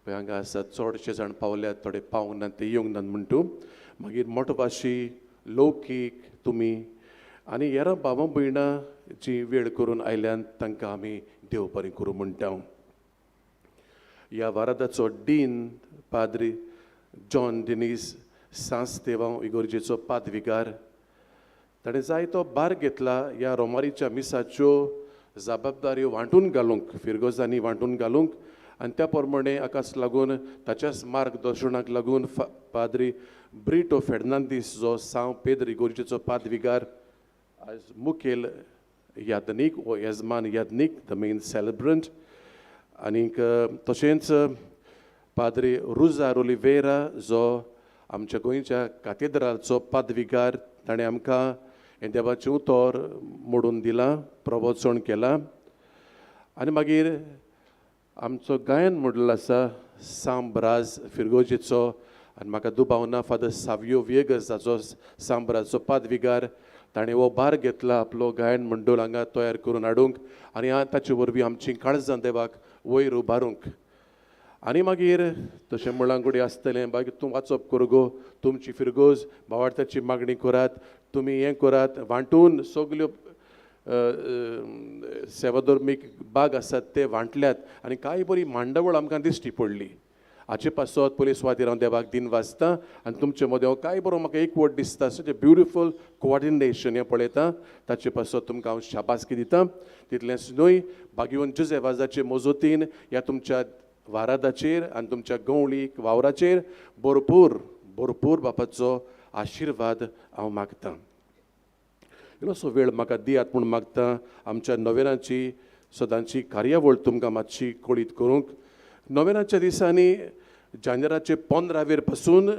पळय हांगा आसात, चडशे जाण पावल्यात, थोडे पावंक ना, ते येवंक नात म्हणटू, मागीर मोटवाशी लौकीक तुमी आनी हेर भावां भयणां जी वेळ करून आयल्यान तांकां आमी देव बरें करूं म्हणटा. ह्या वारादाचो डीन पाद्री जॉन डिनीस सांस्तेवांव इगोर्जेचो पादविगार, ताणें जायतो भार घेतला ह्या रोमारीच्या मिसाच्यो जबाबदाऱ्यो वांटून घालूंक, फिरगोजांनी वांटून घालूंक. आनी त्या प्रमाणे हाकाच लागून ताच्याच मार्गदर्शनाक लागून पाद्री ब्रिटो फेर्नांदीस जो सांव पेद्र इगोर्जेचो पादविगार आयज मुखेल यादनीक वो येजमान यादनीक, the main celebrant. आनीक तशेंच पाद्री रुजार ओलिवेरा जो आमच्या गोंयच्या कातेद्राचो पादविगार, ताणें आमकां हें देवाचें उतर मोडून दिलां, प्रवचन केलां. आनी मागीर आमचो गायन मंडळ आसा सांब्राज फिरगोजेचो, आनी म्हाका दुबाव ना फादर सावियो विएगस जाचो सांब्राचो पादविगार, ताणें हो भार घेतला आपलो गायन मंडळ हांगा तयार करून हाडूंक आनी ताचे वरवीं आमची काळजां देवाक वयर उबारूंक. आनी मागीर तशें म्हणलां गुडी आसतलें, मागीर तूं वाचप कर गो, तुमची फिरगोज भावार्थाची मागणी करात, तुमी हें करात, वांटून सगल्यो सेवाधर्मीक बाग आसात ते वांटल्यात आनी कांय बरी मांडवळ आमकां दिश्टी पडली. हाचे पासत पोलीस सुवातेर हांव देवाक दिन वाचता आनी तुमचे मदें कांय बरो म्हाका एकवट दिसता, सच ए ब्युटिफूल कोऑर्डिनेशन हें पळयता, ताचे पासत तुमकां हांव शाबासकी दिता. तितलेंच न्हय, भाग्यवंत जुझे वाजाचे मजतीन ह्या तुमच्या वारादाचेर आनी तुमच्या गवळीक वावराचेर भरपूर भरपूर बापाचो आशिर्वाद हांव मागतां. इल्लोसो वेळ म्हाका दियात म्हूण मागता. आमच्या नोवेनाची सदांची कार्यावळ तुमकां मातशी कळीत करूंक. नोवेनाच्या दिसांनी जानेराचे 15वेर पासून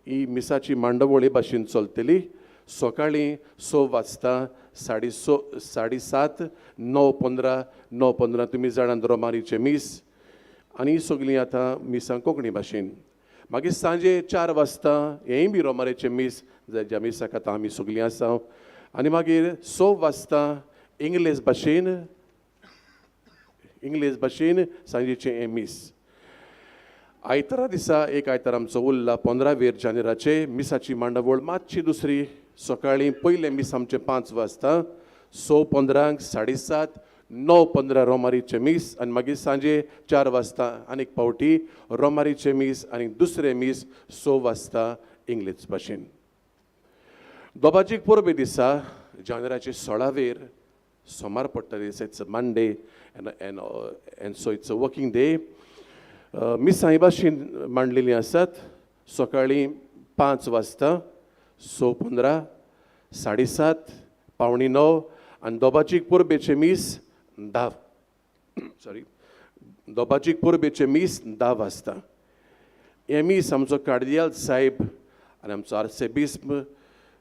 ही मिसाची मांडवळ हे भाशेन चलतली. सकाळीं 6 वाजता, 6:30, 7:30, 9:15, 9:15 तुमी जाणात रोमारीचें मीस आनी ही सगळीं आतां मिसां कोंकणी भाशेन. मागीर सांजे 4 वाजता हेंय बी रोमारीचें मीस, ज्या मिसाक आतां आमी सगळीं आसा. आनी मागीर 6 वाजता इंग्लीश भाशेन सांजेचें हें मीस. आयतारा दिसा एक आयतार आमचो उरला 15वेर जानेराचे मिसाची मांडावळ मातशी दुसरी. सकाळीं पयलें मीस आमचें 5 वाजता, 6:15, 7:30, 9:15 रोमारीचें मीस आनी मागीर सांजे 4 वाजता आनीक पावटी रोमारीचें मीस आनी दुसरें मीस 6 वाजता इंग्लीश भाशेन. दोबाजीक परबे दिसा जानेराचे 16वेर सोमार पडटा दिसा, it's a Monday and and and so it's a working day. मिसां हे भाशेन मांडलेलीं आसात. सकाळीं 5 वाजता, 6:15, 7:30, 8:45 आनी दोबाजीक परबेचें मीस 10 सॉरी दोबाजीक परबेचें मीस 10 वाजता. हें मीस आमचो कार्दियाल साहेब आनी आमचो आर्सेबिस्प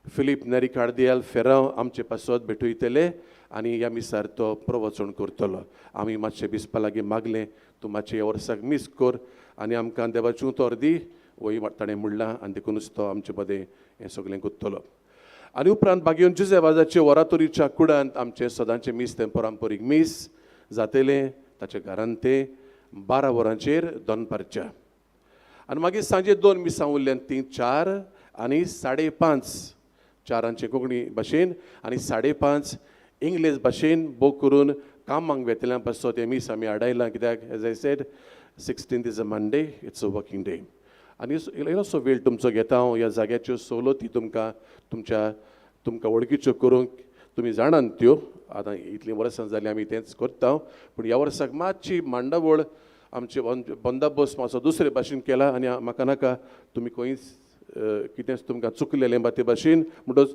फिलीप नेरी कार्दियाल फेरांव आमचे पासत भेटयतले आनी ह्या मिसार तो प्रवचन करतलो. आमी मातशें बिस्पा लागीं मागलें, तूं मातशें ह्या वर्साक मीस कर आनी आमकां देवाचें उतर दी, वय ताणें म्हणलां आनी देखुनूच तो आमचे मदें हें सगळें करतलो. आनी उपरांत बागेवन जुझे वाजाचे वरातोरीच्या कुडांत आमचें सदांचें मीस तें परंपरीक मीस जातलें. ताच्या घरांत तें 12 वरांचेर दनपारच्या. आनी मागीर सांजे 2 मिसां उरल्यान, तीं 4 आनी 5:30, 4 कोंकणी भाशेन आनी 5:30 इंग्लीश भाशेन बोक करून कामाक वेतल्या पासत हें मीस आमी आडायलां. कित्याक as I said 16th is a Monday, it's a working day. आनी इल्लोसो वेळ तुमचो घेता हांव ह्या जाग्याच्यो सवलती तुमकां तुमच्या तुमकां वळखीच्यो करूंक. तुमी जाणात त्यो, आतां इतलीं वर्सां जालीं आमी तेंच करता. पूण ह्या वर्साक मातशी मांडावळ आमचे बंदोबस्त मातसो दुसरे भाशेन केला आनी म्हाका नाका तुमी खंयच कितेंच तुमकां चुकलेलें बा ते भाशेन. म्हणटच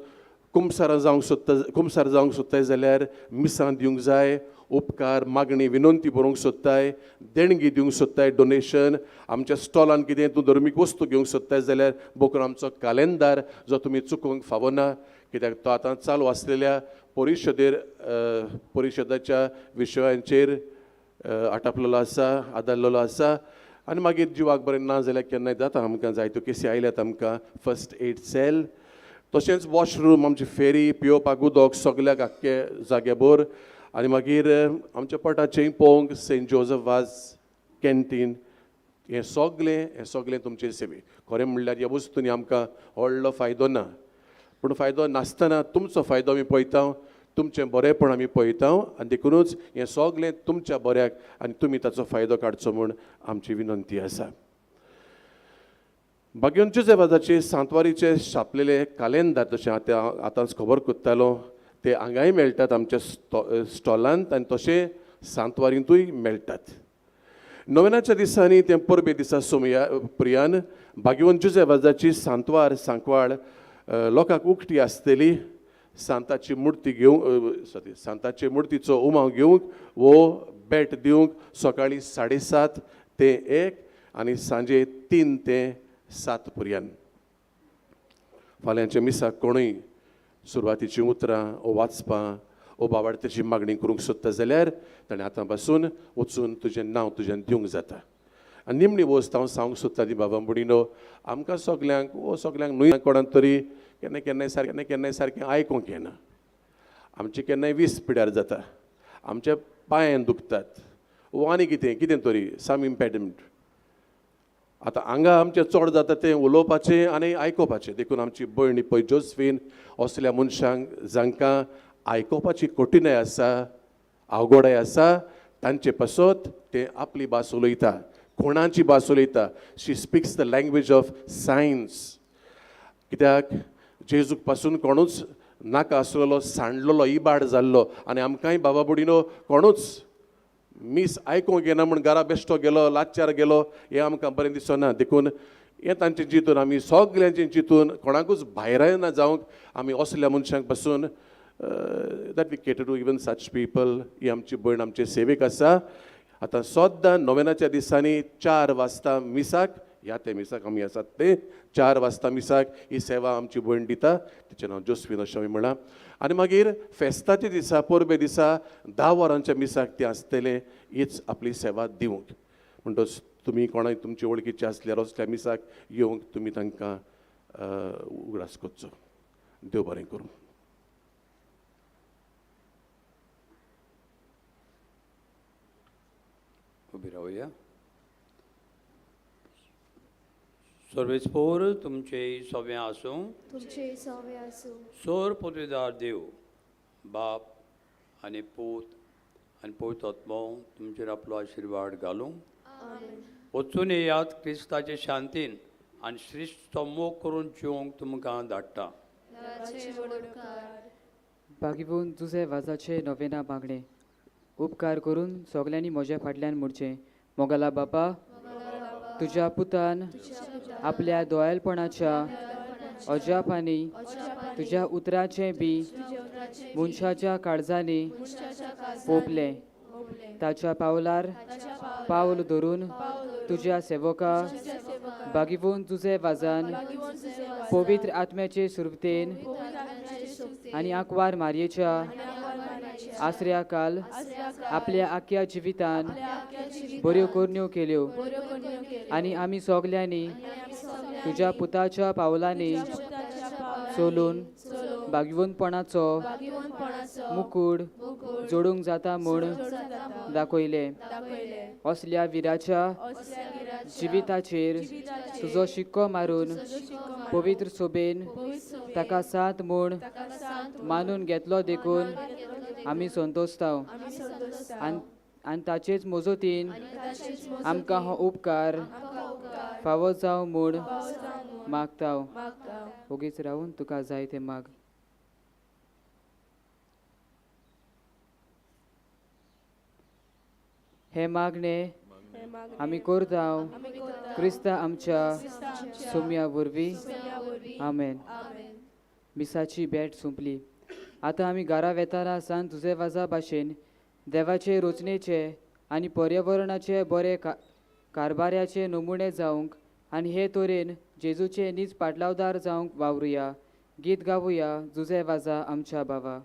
कुमसारां जावंक सोदता, कुमसार जावंक सोदताय जाल्यार मिसां दिवंक जाय, उपकार मागणी विनंती बरोवंक सोदताय, देणगी दिवंक सोदताय, डोनेशन, आमच्या स्टॉलान कितें तूं धर्मीक वस्तू घेवंक सोदताय जाल्यार बोकरो आमचो कालेंदार जो तुमी चुकोवंक फावना, कित्याक तो आतां चालू आसलेल्या परिशदेर परिशदाच्या विशयांचेर आटापलेलो आसा, आदारलेलो आसा. आनी मागीर जिवाक बरें ना जाल्यार केन्नाय जाता आमकां जायत्यो केसी आयल्यात आमकां फर्स्ट एड सेल, तशेंच वॉशरूम, आमची फेरी, पियोवपाक उदक सगल्याक आख्खे जाग्याभर. आनी मागीर आमच्या पोटाचें पळोवंक सेंट जोजफ वाज कॅन्टीन, हें सगळें तुमचे सेवे. खरें म्हणल्यार ह्या वस्तूंनी आमकां व्हडलो फायदो ना, पूण फायदो नासतना तुमचो फायदो आमी पळयता, तुमचें बरेंपण आमी पळयता आनी देखुनूच हें सगळें तुमच्या बऱ्याक आनी तुमी ताचो फायदो काडचो म्हूण आमची विनंती आसा. बागेवन जुझे सांतवारीचे छापलेले कालेंदार तशें आतां आतांच खबर करतालो, ते हांगाय मेळटात आमच्या स्टॉलांत आनी तशें सांतवारींतूय मेळटात. नोवेनाच्या दिसांनी ते परबे दिसा सोमया प्रियान बागेवन जुझे वाजाची सांतवार सांकवाळ लोकांक उक्ती आसतली. सांताची मुर्ती घेवंक, सॉरी, सांताचे मुर्तीचो उमाव घेवंक वो भेट दिवंक सकाळीं 7:30 ते 1 आनी सांजे 3 ते 7 पर्यंत. फाल्यांच्या मिसाक कोणूय सुरवातीचीं उतरां ओ वाचपां ओ बावाडतेची मागणी करूंक सोदता जाल्यार ताणें आतां पासून वचून तुजें नांव तुज्यान दिवंक जाता. आनी निमणी वस्त हांव सांगूंक सोदता ती बाबा बुडिनो, आमकां सगल्यांक ओ सगल्यांक न्हय कोणाक तरी केन्ना केन्नाय सारकें केन्नाय सारकें आयकूंक येना, आमचें केन्नाय 20 पिड्यार जाता, आमच्या पांयान दुखतात वो आनी कितें कितें तरी सम इम्पॅडिमेंट. आतां हांगा आमचें चड जाता तें उलोवपाचें आनी आयकुपाचें. देखून आमची भयणी पळय जोसफीन असल्या मनशांक जांकां आयकुपाची कठीणाय आसा, अवघडाय आसा, तांचे पासत ते आपली भास उलयता, कोणाची भास उलयता. She speaks the language of signs. कित्याक जेजूक पासून कोणूच नाका आसलेलो, सांडलेलो, इबाड जाल्लो आनी आमकांय बाबा बुडिनो कोणूच मीस आयकूंक येना म्हूण घरा बेश्टो गेलो, लाचार गेलो, हें आमकां बरें दिसना. देखून हें तांचें चिंतून आमी सगल्यांचें चिंतून कोणाकूच भायरायना जावंक आमी असल्या मनशांक पासून that we cater to even such people. ही आमची भयण आमचे सेवेक आसा. आतां सद्दां नोवेनाच्या दिसांनी 4 वाजता मिसाक, ह्या ते मिसाक आमी आसात ते 4 वाजता मिसाक ही सेवा आमची भयण दिता, तिचें नांव जोसफीन अशें आमी म्हळां. आनी मागीर फेस्ताच्या दिसा परबे दिसा 10 वरांच्या मिसाक तें आसतलें, हीच आपली सेवा दिवंक. म्हणटच तुमी कोणाय तुमचे वळखीचे आसल्यार असल्या मिसाक येवंक तुमी तांकां उगडास करचो. देव बरें करूं. उबी रावया. सर्वेस्पोर तुमचे सगळें आसूं, तुमचे सवे आसूं. सोर पदवीदार देव बाप आनी पूत आनी पवित्र आत्मो तुमचेर आपलो आशिर्वाद घालूं. वचून येयात क्रिस्ताचे शांतीन आनी श्रेश्ठचो मोग करून जिवंक तुमकां धाडटा. देवाचे व्हड उपकार. बागीवून जुझे वाजाचे नोवेना मागणें. उपकार करून सगल्यांनी म्हज्या फाटल्यान म्हणचें, मोगाला बापा, तुज्या पुतान आपल्या दोयालपणाच्या अजापांनी तुज्या उतराचें बी मनशाच्या काळजांनी पोपलें. ताच्या पावलार पावल धरून तुज्या सेवका बागीवून तुजे वाजान पवित्र आत्म्याचे सुरतेन आनी आंकवार मारयेच्या आसऱ्या काल आपल्या आख्या जिवितान बऱ्यो करण्यो केल्यो आनी आमी सगल्यांनी तुज्या पुताच्या पावलांनी चलून बागवनपणाचो मुकूड जोडूंक जाता म्हूण दाखयलें. असल्या विराच्या जिविताचेर तुजो शिक्को मारून पवित्र सोबेन ताका साथ म्हूण मानून घेतलो देखून आमी संतोशताव आनी ताचेच मजतीन आमकां हो उपकार फावो जावं म्हूण मागता. ओगीच रावून तुका जाय तें माग. हे मागणे आमी करता क्रिस्ता आमच्या सोम्या वरवीं. आमेन. मिसाची भेट सोंपली. आतां आमी घरा वेताना सान तुजे वाजा भाशेन देवाचे रचनेचे आनी पर्यावरणाचे बरे कारभाऱ्याचे नमुणे जावंक आनी हे तरेन जेजूचे नीज पाटलावदार जावंक वावरुया. गीत गावुया जुझे वाजा आमच्या बाबा.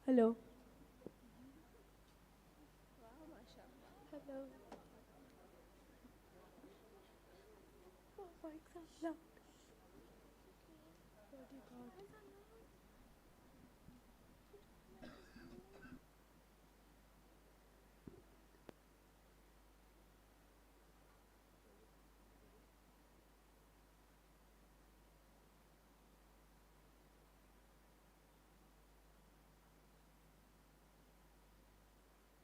Hello. Hello. Oh, mic's up loud. What do you got?